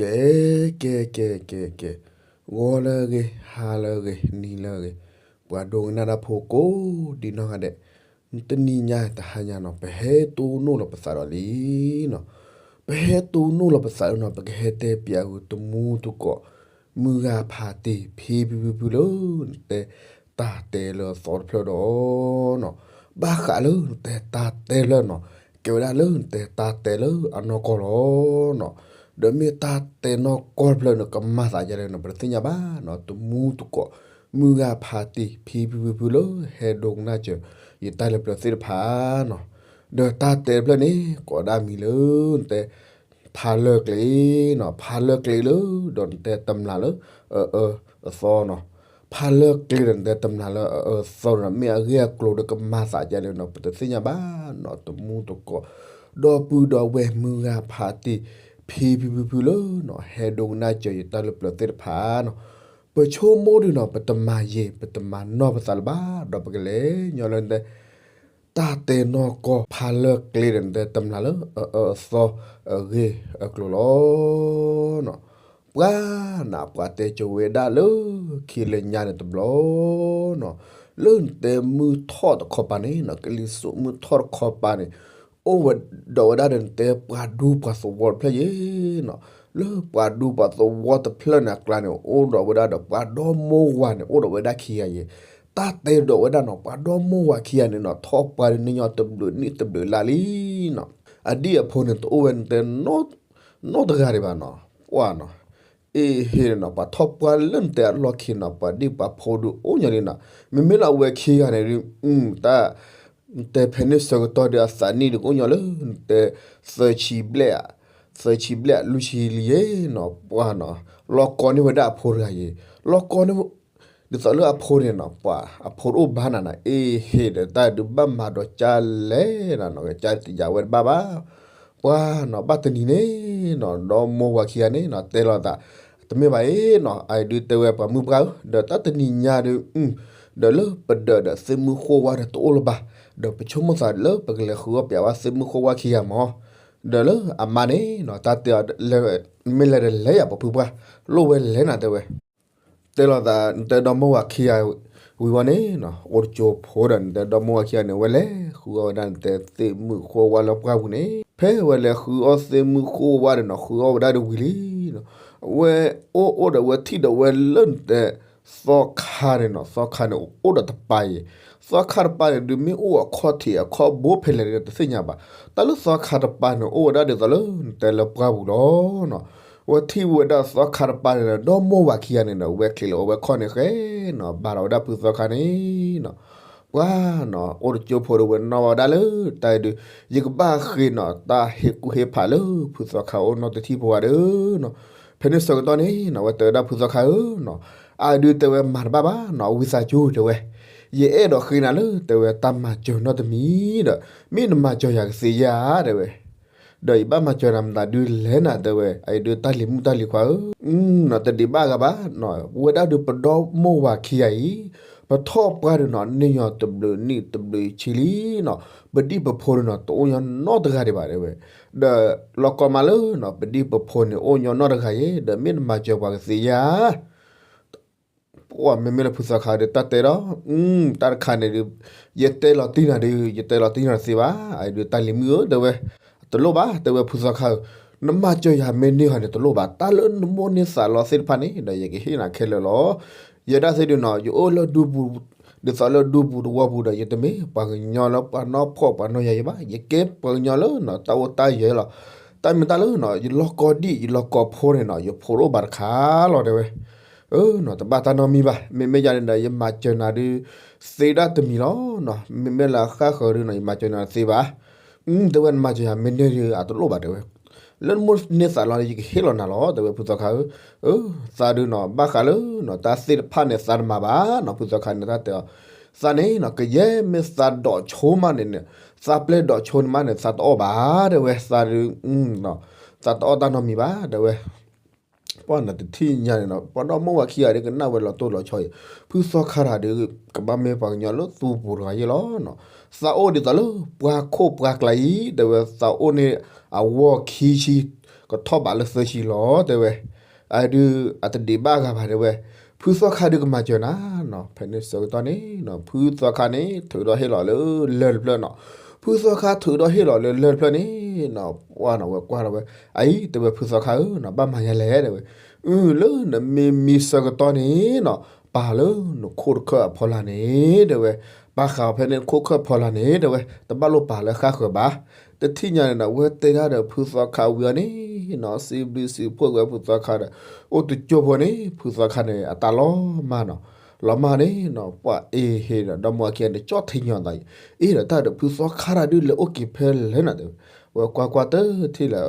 ကဲ ကဲ ကဲ ကဲ ကဲ, ဂီၤလၢအဂ့ၤ, ဟါလၢအဂ့ၤ, နံၤလၢအဂ့ၤ, ပှၤဒိကနၣ်တၢ်ဖိကိးဒံနီၢ်ဂၤဒဲး, တနံၤညါတဟါညါနီၤ ပဟဲတိၢ်နီၣ်လီၤပသးဒီးလံနီၤ, ပဟဲတိၢ်နီၣ်လီၤပသးလၢနီၤ ပကဟဲတဲပၠးဂုာ်တမူတကိး မုၢ်ဂၤဖးတ့ၢ် ဖံဖံဖုဖုလၢ နတဲတၢ်တဲလၢအသီတဖျၢၣ်ဒီးနီၤ, ဘၣ်ဃးလၢနတဲတၢ်တဲတဖျၢၣ်နီၤ ကဲဝဲဒၣ်လၢနတဲတၢ်တဲလၢအနီၢ်ကီၢ်လီၤနီၤ, ဒီးမ့ၢ်တၢ်တဲနီၢ်ကီၢ်တဖျၢၣ်န့ၣ် ကမၤသးဒ်လဲၣ်နီၤ ပတသ့ၣ်ညါဘၣ်နီၤ, တမူတကိး မုၢ်ဂၤဖးတ့ၢ် ဖံဖံဖုဖုလၢ ဟဲဒိကနၣ်စၢၤ ယတၢ်လၢပျၢၤသ့ၣ်တဖၣ်နီၤ, ဒီးတၢ်တဲတဖျၢၣ်န့ၣ် ကိးဒၣ်မံၤလၢ နတဲ ဖးလၢာ်ကျဲနီၤ, ဖးလၢာ်ကျဲလၢ ဒီးနတဲတမျးလၢ အအၢအသီနီၤ, ဖးလၢာ်ကျဲဒီးနတဲတမျးလၢအအၢအသီနီၤ, မ့ၢ်အဂ့ၢ်အကျိၤဒီးကမၤသးဒ်လဲၣ်နီၤ ပတသ့ၣ်ညါဘၣ်နီၤ, တမူတကိး ဒီပုၢ်ဒီဝဲၢ်မုၢ်ဂၤဖးတ့ၢ် ဖံဖံဖုဖုလၢနီၤ ဟဲဒိကနၣ်စၢၤယတၢ်လၢပျၢၤသ့ၣ်တဖၣ်နီၤ, ပဆိကမိၣ်ဒုးနီၤ ပတမၤယံာ် ပတမၤနီၢ်ပသးလၢၤဘၣ် ဒီးပကလဲၤညီလၢနတဲ တၢ်တဲနီၢ်ကီၢ် ဖးလၢာ်ကျဲဒီးနတဲတမျးလၢ အအၢအသီ အဂ့ၢ်အကျိၤလီၤနီၤ, ပှၤနီၤ ပှၤတဲကၠိဝဲဒၣ်လၢ ခံလၢညါန့ၣ်တဘျီနီၤ, လၢနတဲမုၢ်ထီၣ်တခီပၤန့ၣ်နီၤ ကလံၤစိးမုၢ်ထီၣ်တခီပၤန့ၣ် အိၣ်ဝဲဒီးဝဲဒၣ်ဒီးနတဲပှၤဒူပှၤသဝီတဖျၢၣ်ယဲနီၤ, လၢပှၤဒူပှၤသဝီတဖျၢၣ်န့ၣ်အကျါန့ၣ် အိၣ်ဒီးဝဲဒၣ်ဒီးပှၤဒီမိၢ်ဝၤန့ၣ် အိၣ်ဒီးဝဲဒၣ်ခံဂၤယဲ, တၢ်တဲဒီးဝဲဒၣ်နီၤ ပှၤဒီမိၢ်ဝၤခံဂၤန့ၣ်နီၤ ထီၣ်ပှၢ်ဒုးန့ၢ်ညီတဘျုးနံၣ်တဘျုးလါလံနီၤ, အဒံၣ်အဖိန့ၣ် တအိၣ်ဝဲနတဲ နီတဂၤဒံးဘၣ်နီၤ, ပှၤနီၤ, အ့ဟ့ၣ်နီၤ ပှၤထီၣ်ပှၢ်လၢနတဲအလီၢ်ခံနီၤ ပှၤဒံၣ်ပှၤဖိဒုးအိၣ်ညီလံနီၤ, မ့မ့ၢ်လၢအဝဲခံဂၤန့ၣ်ဒုး တၢ် နတဲဖဲန့ၣ်ဆၢကတီၢ်ဒီးအသးနံၣ်ဒုးကအိၣ်ညီလၢ နတဲ သၢဆံဘျဲၣ်ဧါ, သၢဆံဘျဲၣ်လွံၢ်ဆံလံယဲနီၤ, ပှၤနီၤ, လီၤကီန့ၢ်ဝဲဒၣ်အဖိတဂၤယဲ, လီၤကီန့ၢ် ဒ်သိးလၢအဖိန့ၣ်နီၤ ပှၤအဖိတအိၣ်ဘၣ်နၤနီၤ, အ့ဟ့ၣ်ဒီးတၢ်ဒုး ဘၣ်မၤဒီးကၢ်လဲၣ်နီၤ, ကၢ်တယာ်ဝဲတဘၣ်ဘၣ်, ပှၤနီၤ ဘၣ်တနံၤန့ၣ်နီၤ ဒီမိၢ်ဝၤခံဂၤန့ၣ်နီၤ တဲလိာ်သး, တမ့ၢ်ဘၣ်အံၤနီၤ အဒုးတဲဝဲပှၤမုၣ်ပှၢ်ဧၢ, ဒီးတၢ်တနံၤညါဒုး ဒီးလၢပဒၢးဒီးသ့ၣ်မုၣ်ဃိဝါဒီးတအိၣ်လၢၤဘၣ်, ဒီးပဆိကမိၣ်သးလၢပကလဲၤဃုအီၣ်ပၠးဝဲသ့ၣ်မုၣ်ဃိဝါခံဂၤမး, ဒီးလၢအမါန့ၣ်နီၤ တၢ်တဲအီၤ မ့ၢ်လဲၤဒီးလဲၤယၤ ပှၤဖုပှၢ်, လိၣ်ဝဲလဲၤနၤတဲဝဲ တဲလိာ်သး နတဲဒီမိၢ်ဝၤခံဂၤဝံၤဝဲန့ၣ်နီၤ အိၣ်တကၠိဖိဒီး နတဲဒီမိၢ်ဝၤခံဂၤန့ၣ် ဝဲလဲၤဃုအီၣ်ဝဲဒၣ် နတဲသ့ၣ်မုၣ်ဃိဝါလၢပှၢ်ပူၤန့ၣ်, ဖဲဝဲလဲၤဃုအီၣ်သ့ၣ်မုၣ်ဃိဝါဒီးနီၤ ဃုအီၣ်ဝဲဒၣ်ဒီးဝံၤလံနီၤ, အဝဲအိၣ်အိၣ်ဒီးဝဲထံၣ်ဒီးဝဲလၢနတဲ သီခါန့ၣ်နီၤ သီခါန့ၣ်အိၣ်ဒီးတပၤအံၤ, သီခါတပၤန့ၣ်ဒုး မ့ၢ်အိၣ်အခီၣ်ထံးအခီၣ်ဘိဖဲလဲၣ်ဒီးတသ့ၣ်ညါဘၣ်, တၢ်လၢသီခါတပၤန့ၣ် အိၣ်ဝဲဒၣ်ဒ်သိးလၢနတဲလၢပှၢ်ပူၤလီၤနီၤ, ဝဲထံၣ်ဝဲဒၣ်သီခါတပၤန့ၣ်ဒီး ဒီမိၢ်ဝၤခံဂၤန့ၣ်ဒီး ဝဲချံးလီၤဝဲခီၣ်န့ၣ်ဃဲနီၤ ဘၣ်လီၤဝဲဒၣ်ဖုသီခါန့ၣ်နီၤ, ပှၤနီၤ အိၣ်တကၠိဖိဒီးဝဲနီၣ်ဝဲဒၣ်လၢ တၢ်အံၤဒုး ယကဘၣ်ဃ့နီၤ တၢ်ဟ့ၣ်ကူၣ်ဟ့ၣ်ဖးလၢဖုသီခါအိၣ်နီတထံၣ်ဖိဝဲဒီးနီၤ, ဖဲန့ၣ်ဆၢကတီၢ်န့ၣ်နီၤ ဝဲတဲဝဲဒၣ်ဖုသီခါဧၢနီၤ, အဒုးတဲဝဲမၤတဘၣ်ဘၣ်နီၤ ဝံသးစူၤတဲဝဲ, ယအဲၣ်ဒိးဃ့နၤလၢတဲဝဲတၢ်မၤစၢၤနီတမံၤဒီး မ့ၢ်နမၤစၢၤယၤကသ့ဧါတဲဝဲ ဒီးယဘၣ်မၤစၢၤနၤမတၤဒုးလဲၣ်နၤတဲဝဲ အအံၤဒုးတၢ်လံၤမုၣ်တၢ်လံၤခွါဧၢ, နီၤ တဒံးဘၣ်ဂၤဘၣ်နီၤ ဝဲဒၣ်ဒုးပဒီမိၢ်ဝၤခံဂၤအံၤ, ပထီၣ်ပှၢ်ဒုးနီၤ န့ၢ်ညီတဘျုးနံၣ်တဘျုးဆံလံနီၤ, ပဒံၣ်ပဖိဒုးနီၤ တအိၣ်ညီနီတဂၤဒံးဘၣ်တဲဝဲ, ဒီးလီၤကီမးလၢနီၤ ပဒံၣ်ပဖိန့ၣ် အိၣ်ညီနီတဂၤယဲ ဒီးမ့ၢ်နမၤစၢၤပှၤကသ့ဧါ ပှၤမ့မ့ၢ်လၢဖုသီခါဒီး တၢ်တဲဒီး တၢ်တခါန့ၣ်ဒုး ယတဲလီၤတံၢ်နၤဒုး ယတဲလီၤတံၢ်နၤတသ့ဘၣ်, အဒုးတၢ်လံၤမုၣ်ဧၢ တဲဝဲ, တလိၣ်ဘၣ် တဲဝဲဖုသီခါဧၢ, နမၤစၢၤယၤမ့ၢ်န့ၢ်ဟီန့ၣ် တလိၣ်ဘၣ်, တၢ်လၢနမိၣ်န့ၢ်သးလီသ့ၣ်တဖၣ်န့ၣ်ဒီး ယကဟ့ၣ်နၤခဲလၢာ်လီၤ. ယဲဒၣ်သ့ၣ်ဒုးနီၤ ယအိၣ်လၢဒူပူၤ ဒ်သိးလၢဒူပူၤတဝီပူၤဒီး ယတမ့ၢ်ပှၤကညီလၢပှၤနီၢ်ဖှီၣ်ပှၤနီၢ်ယၤယၤဘၣ်, ယကဲပှၤကညီလၢနီၤ တၢ်အိၣ်တၢ်ယၢၤလီၤ. တၢ်မ့ၢ်တၢ်လၢနီၤ ယလီၢ်ကီဒံၣ် ယလီၢ်ကီဖိန့ၣ်နီၤ ယဖိတအိၣ်ဘၣ်တခါလီၤတဲဝဲ နီၤ တဘၣ်တၢ်နီတမံၤဘၣ်. မ့မ့ၢ်ယၤန့ၣ်ဒီး ယမၤစၢၤနၤဒုး သ့ဒၣ်တမံၤလီၤနီၤ. မ့မ့ၢ်လၢအဃၣ်ဃၢၤဒုးနီၤ ယမၤစၢၤနၤတသ့ဘၣ်. တဲဝဲ နမၤစၢၤယၤမ့ၢ်န့ၢ်ဒုး အတလိၣ်ဘၣ်တဲဝဲ. လၢနမိၣ်န့ၢ်သးလီန့ၣ် ယကဟ့ၣ်လီၤနၤလီၤ တဲဝဲ ဖုသီခါဧၢ. သးဒုးနီၤ ဘၣ်ဃးလၢနီၤ တၢ်သ့ၣ်တဖၣ်န့ၣ် သးတမၤဘၣ်နီၤ ဖုသီခါန့ၣ် တၢ်တဲအီၤ. သးန့ၣ်နီၤ ကယဲၢ်မ့ၢ်သးဒိးဆိမးန့ၣ်န့ၣ် သးပျဲၢ်ဒိးဆိန့ၣ်မးန့ၣ် သးတအီၣ်ဘၣ်တဲဝဲ. သးဒုး သးတအီၣ်တၢ်နီတမံၤဘၣ်တဲဝဲ. ပှၤန့ၣ်တထံၣ်ညါန့ၣ်နီၤ ပှၤဒီမိၢ်ဝၤခံဂၤဒုးကနၣ်ဝဲလီၤတိၢ်လီၤဆီအံၤ, ဖုသီခါတဂၤဒုး ကဘၣ်မ့ၢ်ပှၤကညီလၢသူပူၤတဂၤယဲၢ်လီၤနီၤ. သးအိၣ်ဒ်သိးလၢပှၤခိၣ်ပှၤကျါအံၤ တဲဝဲ သးအိၣ်န့ၢ်အဝီၢ်ခံဆံ ကထီၣ်ဘးလၢသၢဆံလီၤ တဲဝဲ. အဒုး အတဒံးဘၣ်အဂၤဘၣ် တဲဝဲ. ဖုသီခါဒုးကမၤစၢၤနၤနီၤ. ဖဲန့ၣ်ဆၢကတီၢ်န့ၣ်နီၤ ဖုသီခါန့ၣ် ထုးဒီးဟ့ၣ်လီၤလၢလၢၢ်တဖျၢၣ်နီၤ. ဖုသီခါထုးဒီးဟ့ၣ်လီၤလၢလၢၢ်တဖျၢၣ်န့ၣ်နီၤ ပှၢ်နီၤ ဝဲကွၢ်လီၤဝဲ, အအံၤ တဲဝဲ ဖုသီခါဧၢနီၤ ဘၣ်မၤယၤလဲၣ် တဲဝဲ. အု လၢနမ့ၢ်မံဆၢကတီၢ်န့ၣ်နီၤ ပာ်လၢနခိၣ်တခၢၣ်အဖီလာ်န့ၣ် တဲဝဲ. ပာ်ဃာ်ဖဲန့ၣ်နခိၣ်တခၢၣ်ဖီလာ်န့ၣ် တဲဝဲ, တဘၣ်လိၣ်ပာ်လၢဃၣ်ဃၢၤဘၣ်. တထံၣ်ညါန့ၣ်နီၤ ဝဲတဲဒၣ်ဒီးဖုသီခါဝံၤအီၤန့ၣ်နီၤ စံးဘျုးစံးဖှိၣ်က့ၤဖုသီခါဒီး အိၣ်တကၠိဖိန့ၣ် ဖုသီခါန့ၣ် အတၢ်လီၤမၢ်နီၤ. လီၤမၢ်န့ၣ်နီၤ ပှၢ်အ့ဟ့ၣ်ဒီး ဒီမါဝၤခံဂၤန့ၣ် ကၠီၣ်ထံညီသးအံၤ, အ့ဒီးတၢ်ဒီးဖုသီခါတၢ်ဒုးလဲၤအိၣ်က့ၤဖဲလဲၣ်နီၤ တဲဝဲ. ဝဲကွၢ်ကွၢ်တထံၣ်လၢ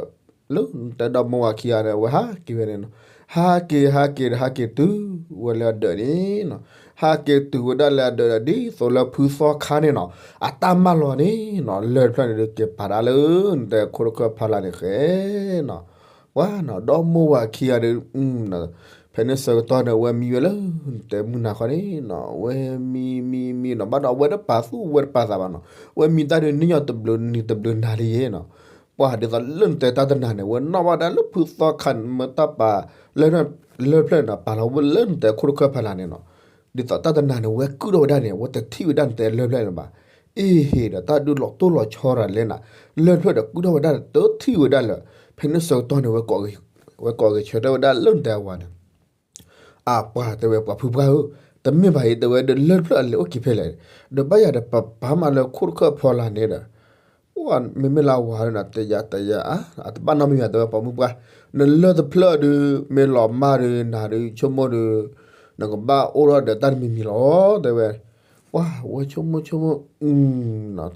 လၢတဲဒီမါဝၤခံဂၤန့ၣ် ဝဲဟးက့ၤဝဲန့ၣ်နီၤ. ဟးက့ၤ ဟးက့ၤဒီး ဟးက့ၤတုၤဝဲလၢအဒၢးန့ၣ်နီၤ. ဟးက့ၤတုၤဝဲဒၣ်လၢအဒၢးဒီး ဒ်သိးလၢဖုသီခါန့ၣ်နီၤ အတၢ်မၢလီၤန့ၣ်နီၤ လၢၢ်တဖျၢၣ်န့ၣ်ဒုး က့ၤပာ်ဒၣ်လၢနတဲခိၣ်တခၢၣ်ဖီလာ်န့ၣ် ဃဲနီၤ. ပှၢ်နီၤ ဒီမါဝၤခံဂၤဒီး ဖဲန့ၣ်ဆၢကတီၢ်န့ၣ် အဝဲမံဝဲလၢနတဲမုၢ်နၤခီန့ၣ်နီၤ အဝဲမံမံမံနီၤ ဘၣ်ဒီး အဝဲတပာ်သူၣ်ဝဲတပာ်သးဘၣ်နီၤ အဝဲမံတၢ်ဒုး နံၣ်ညီတဘျုးနံၤတဘျုးနၤလံနီၤ. ပှၢ်ဒ်သိးလၢနတဲတၢ်တနၤန့ၣ် အဝဲနီၣ်ဘၣ်ဒၣ်လၢဖုသီခါန့ၣ် မ့ၢ်တၢ်ပာ်လၢ လၢၢ်တဖျၢၣ်န့ၣ်နီၤ ပာ်လီၤဝဲလၢနတဲခိၣ်တခၢၣ်ဖီလာ်န့ၣ်နီၤ. ဒ်သိးတၢ်တနၤန့ၣ် အဝဲကုၢ်ထီၣ်ဝဲဒၣ်န့ၣ် အဝဲတထံၣ်ဝဲဒၣ်နတဲလၢၢ်တဖျၢၣ်လၢၤဘၣ်. အ့ဟ့ၣ်ဒီးတၢ်ဒုးလီၤတိၢ်လီၤဆီတၢ်လဲၣ်နီၤ လၢၢ်တဖျၢၣ်ဒီးကုၢ်ထီၣ်ဝဲဒၣ်ဒီး တထံၣ်ဝဲဒၣ်လၢၤ. ဖဲန့ၣ်ဆၢကတီၢ်န့ၣ် ဝဲကိးဂဲၤဆၢထၢၣ်ဝဲဒၣ်လၢနတဲအဝၤန့ၣ် အပှၤတဲဝဲ ပှၤဖုပှၢ်ဧၢ, တမ့ၢ်ဘၣ်အံၤ တဲဝဲဒီး လၢၢ်တဖျၢၣ်အလဲၤအိၣ်က့ၤဖဲလဲၣ်, ဒီးဘၣ်ယၤဒီး ပပာ်မးလၢခိၣ်တခၢၣ်ဖီလာ်န့ၣ်ဒီး မ့မ့ၢ်လၢအဝၤဒီး တယၤတယၤ အတဘၣ်နီတမံၤဘၣ် တဲဝဲ ပှၤမုၢ်ပှၢ်, နလၢၢ်တဖျၢၣ်ဒုး မ့ၢ်လီၤမၢ်ဒီး နၤဒုး ဆိကမိၣ်ဒီး နကဘၣ်အိၣ်ထီၣ်ဒီးတၢ်တမံၤမံၤလီၤ တဲဝဲ. ပှၤဝဲဆိကမိၣ်ဆိကမိၣ်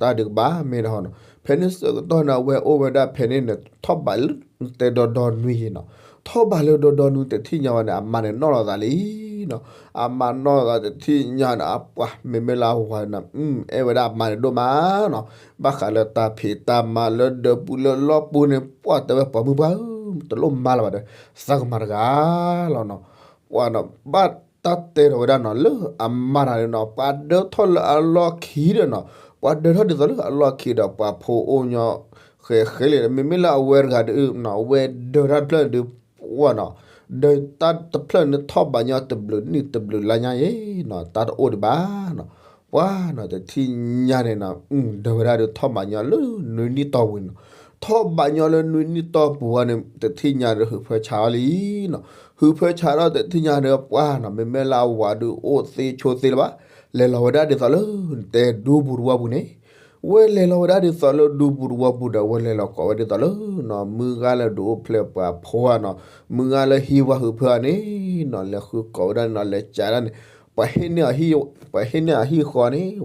တၢ်ဒုးကဘၣ်မ့ၢ်ဒၣ်ဟီနီၤ, ဖဲန့ၣ်ဆၢကတီၢ်န့ၣ် အဝဲအိၣ်ဝဲဒၣ်ဖဲန့ၣ်န့ၣ် ထီၣ်ဘးလၢတဲဒီဒီနွံယံၤနီၤ, ထီၣ်ဘးလၢဒီဒီနွံ တထံၣ်ညါဝဲန့ၣ် အမါန့ၣ်နီၣ်လီၤသးလံနီၤ, အမါနီၣ်လီၤသး တထံၣ်ညါန့ၣ် အပှၤ မ့မ့ၢ်လၢအဝၤန့ၣ် အဲၣ်ဝဲဒၣ်အမါန့ၣ်ဒိၣ်မးနီၤ, ဘၣ်ဃးလၢတၢ်ဖံးတၢ်မၤလၢဒၢးပူၤလၢလီၢ်ပူၤန့ၣ် ပှၤတဲဝဲ ပှၤမုၢ်ပှၢ်ဧၢ, တလိၣ်မၤလၢၤဘၣ်ဒီး သးကမၤတဂၤလီၤနီၤ, ပှၤနီၤ ဘၣ်တၢ်တဲထီၣ်ဝဲဒၣ်နီၤ လၢအမါတဂၤန့ၣ်နီၤ ပှၤဒၢထီၣ်လၢအလီၢ်ခံဒီးနီၤ, ပှၤဒၢထီၣ်ဒ်သိးလၢအလီၢ်ခံဒီး ပှၤဖိအိၣ်ညီ ဃဲဃဲလံ, မ့မ့ၢ်လၢအဝဲတဂၤဒီး အဝဲဒၢတၢ်တဖျၢၣ်န့ၣ်ဒုး ပှၤနီၤ, ဒၢတၢ်တဖျၢၣ်န့ၣ် ထီၣ်ဘးညီတဘျုးနံၣ်တဘျုးလါညါအံၤနီၤ တၢ်တအိၣ်ဒံးဘၣ်နီၤ, ပှၤနီၤ တထံၣ်ညါန့ၣ်နီၤ ဒၢဝဲဒၣ်ဒီး ထီၣ်ဘးညီလၢနွံနံၣ်တီၢ်ပူၤန့ၣ်နီၤ, ထီၣ်ဘးညီလၢနွံနံၣ်တီၢ်ပူၤဝဲန့ၣ် တထံၣ်ညါဒီး ဟုးဖၢဆးအီၤလံနီၤ, ဟုးဖၢဆးဒီး တထံၣ်ညါဒီး ပှၤနီၤ မ့မ့ၢ်လၢအဝၤဒီး အိၣ်သ့ဆိးသ့လၢၤဘၣ်, လဲၤလီၤဝဲဒၣ်ဒ်သိးလၢ နတဲဒူပူၤတဝီပူၤန့ၣ် ဝဲလဲၤလီၤဝဲဒၣ်ဒ်သိးလၢဒူပူၤတဝီပူၤဒီး ဝဲလဲၤလီၤကိးဝဲဒ်သိးလၢနီၤ မုၢ်ဂၤလၢဒုးအိၣ်ဖျဲၣ်ပှၤဖိဧါနီၤ, မုၢ်ဂၤလၢဟံၣ်ဝါဟုးဖၢဧါန့ၣ်နီၤ, လဲၤဃုကိးဝဲဒၣ်န့ၣ်နီၤ, လဲၤကးဒၣ်န့ၣ်, ပှၤဟ့ၣ်န့ၢ်အဟံၣ်ဃီန့ၣ်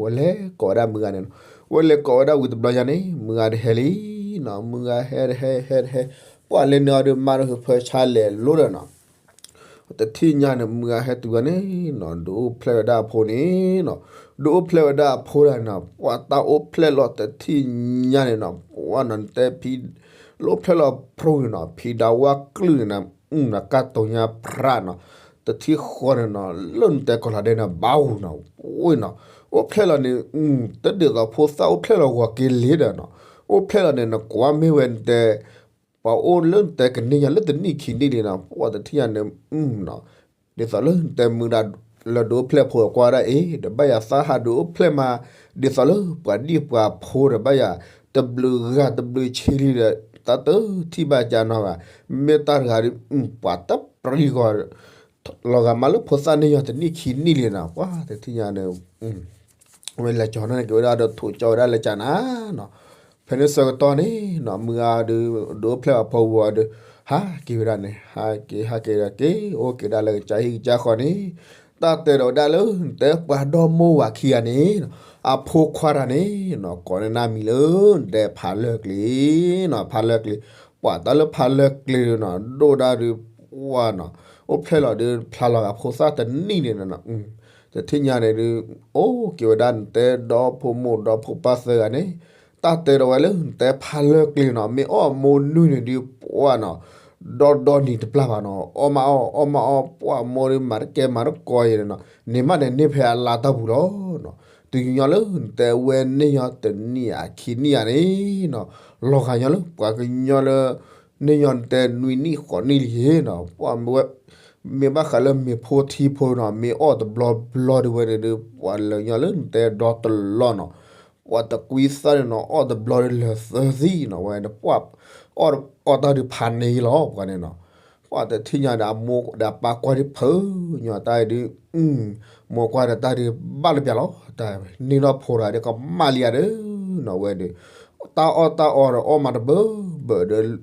ဝဲလဲၤကိးဝဲဒၣ်မုၢ်ဂၤန့ၣ်နီၤ, ဝဲလဲၤကိးဝဲဒၣ်ဝံၤတဘျီညါန့ၣ် မုၢ်ဂၤတဟဲလံနီၤ, မုၢ်ဂၤဟဲတဟဲ ဟဲတဟဲ, ပှၤလဲၤန့ၢ်အီၤဒီး မါဒီးဟုးဖၢဆါလဲၤလိၤဒီးနီၤ တထံၣ်ညါန့ၣ် မုၢ်ဂၤဟဲတုၤဝဲန့ၣ်နီၤ, ဒုးအိၣ်ဖျဲၣ်ဝဲဒၣ်အဖိန့ၣ်နီၤ, ဒုးအိၣ်ဖျဲၣ်ဝဲဒၣ်အဖိဒၣ်နီၤ, ပှၤတၢ်အိၣ်ဖျဲၣ်လီၤတထံၣ်ညါန့ၣ်နီၤ, ပှၤနီၤ နတဲဖံ လၢအိၣ်ဖျဲၣ်လီၤဖျိန့ၣ်နီၤ, ဖံဒၣ်ဝါကလုၢ်န့ၣ်နီၤ, ကၢ်တိၤညါဖြးနီၤ, တထံၣ်ဃီန့ၣ်နီၤ, လၢနတဲကီၤလၤဒဲးန့ၣ် ဘၣ်ဝူၤနီၤ, အိၣ်နီၤ, အိၣ်ဖျဲၣ်လီၤန့ၣ် တဒ်သိးဖိသၣ်အိၣ်ဖျဲၣ်လီၤဂီၤက့ၤလံဒီးနီၤ, အိၣ်ဖျဲၣ်လီၤန့ၣ် နကွၢ်မ့ၢ်ဝဲနတဲ ပှၤအိၣ်လၢနတဲကန့ၢ်ညါလၢတနံၣ်ခံနံၣ်လံနီၤ, ပှၤတထံၣ်ညါန့ၣ် နီၤ, ဒ်သိးလၢနတဲမုၢ်ဒၣ်လၢဒုးအိၣ်ဖျဲၣ်ဖိကွၢ်ဒၣ်အံၤ ဒီးဘၣ်ယၤသးဟးဒုးအိၣ်ဖျဲၣ်မး, ဒ်သိးလၢပှၤဒံၣ်ပှၤဖိဒီးဘၣ်ယၤ တဘျုးဂၤတဘျုးဆံလံဒီး တၢ်တထံၣ်ဘၣ်ကၢ်နီတဂၤ, မ့ၢ်တၢ်တဂၤဒီး ပှၤတပျံၤဂီၤ လီၤဂာ်မးလၢဖိသၣ်န့ၢ်ယီၤတနံၣ်ခံနံၣ်လံနီၤ, ပှၤတထံၣ်ညါန့ၣ် ဝဲလဲၤကီၤန့ၢ်က့ၤဝဲဒၣ်ဒီး ထိးကၠီဝဲဒၣ်လၢကၢ်နၤနီၤ, ဖဲန့ၣ်ဆၢကတီၢ်န့ၣ်နီၤ မုၢ်ဂၤဒီး ဒုးအိၣ်ဖျဲၣ်အဖိဝံၤဒီး ဟးက့ၤဝဲဒၣ်န့ၣ် ဟးက့ၤ ဟးက့ၤဒီးက့ၤ အိၣ်က့ၤဒၣ်လၢကစၢ်ဟံၣ်ကစၢ်ဃီန့ၣ်, တၢ်တဲဒီးဝဲဒၣ်လၢ နတဲပှၤဒီမိၢ်ဝၤခံဂၤန့ၣ်နီၤ, အဖိခွါတဂၤန့ၣ်နီၤ ကိးန့ၢ်နၤမံၤလၢ နတဲဖးလၢၢ်ကျဲၤနီၤ, ဖးလၢၢ်ကျဲၤ, ပှၤတၢ်လၢဖးလၢၢ်ကျဲၤနီၤ ဒိၣ်ဒၣ်ဒီး ပှၤနီၤ အိၣ်ဖျဲၣ်လီၤဒီး ဖျါလီၤဂာ်ဖိသၣ်တနံၣ်န့ၣ်နီၤ, တထံၣ်ညါန့ၣ်ဒီး အိၣ်က့ၤဝဲဒၣ်နတဲဒီဖိမိၢ်ဒီဖိပၢ်သၢဂၤန့ၣ်, တၢ်တဲဒီးဝဲလၢ နတဲဖးလၢၢ်ကျဲၤနီၤ မ့ၢ်အီၣ်အမိၢ်နွံန့ၣ်ဒီး ပှၤနီၤ ဒီဒီနံၤတပျၢ်ဘၣ်နီၤ, အီၣ်မးအီၣ် အီၣ်မးအီၣ် ပှၤမိၢ်ဒီး မၤတကဲမၤတကီယဲၢ်န့ၣ်နီၤ, န့ၣ်မးန့ၣ်န့ၢ်ဖဲအလါတီၢ်ပူၤလီၤနီၤ, တုၤညီလၢ နတဲဝဲန့ၢ်ယီၤတနံၣ်အခံနံၣ်ဧါန့ၣ်နီၤ, လီၤဂာ်ညီလၢ ပှၤကညီလၢ န့ၢ်ညီနတဲနွံနံၣ်ဃိးနံၣ်လံနီၤ, ပှၤမ့ၢ်ဘၣ်ဃးလၢမ့ၤဖိထံဖိနီၤ, မ့ၢ်အီၣ်တဘျီဘျီဒုးဝဲန့ၣ်ဒုး ပှၤလၢာ်ညီလၢနတဲဒီတလီၢ်နီၤ, ပှၤတကွံသၣ်န့ၣ်နီၤ အီၣ်တဘျီဒုးလၢာ်သၢသံနီၤ, ဝဲန့ၣ်ပှၤအီၣ်တၢ်ဒုးဖးန့ၢ်လီၤ ပှၤန့ၣ်နီၤ, ပှၤတထံၣ်ညါဒီးအမိၢ်ဒီးအပၢ်ကွၢ်ဒုး ဖၢညီတၢ်ဒုး မိၢ်ကွၢ်ဒီးတၢ်ဒုးဘၣ်လၢပျၢၤလီၤ, တၢ်န့ၢ်ထီၣ်ဖိတဂၤဒီးကမၣ်လံဧါဒီးနီၤ, ဝဲဒီး တၢ်အီၣ်တၢ်အီဒီးအီၣ်မးတဘၢဘၢဒီး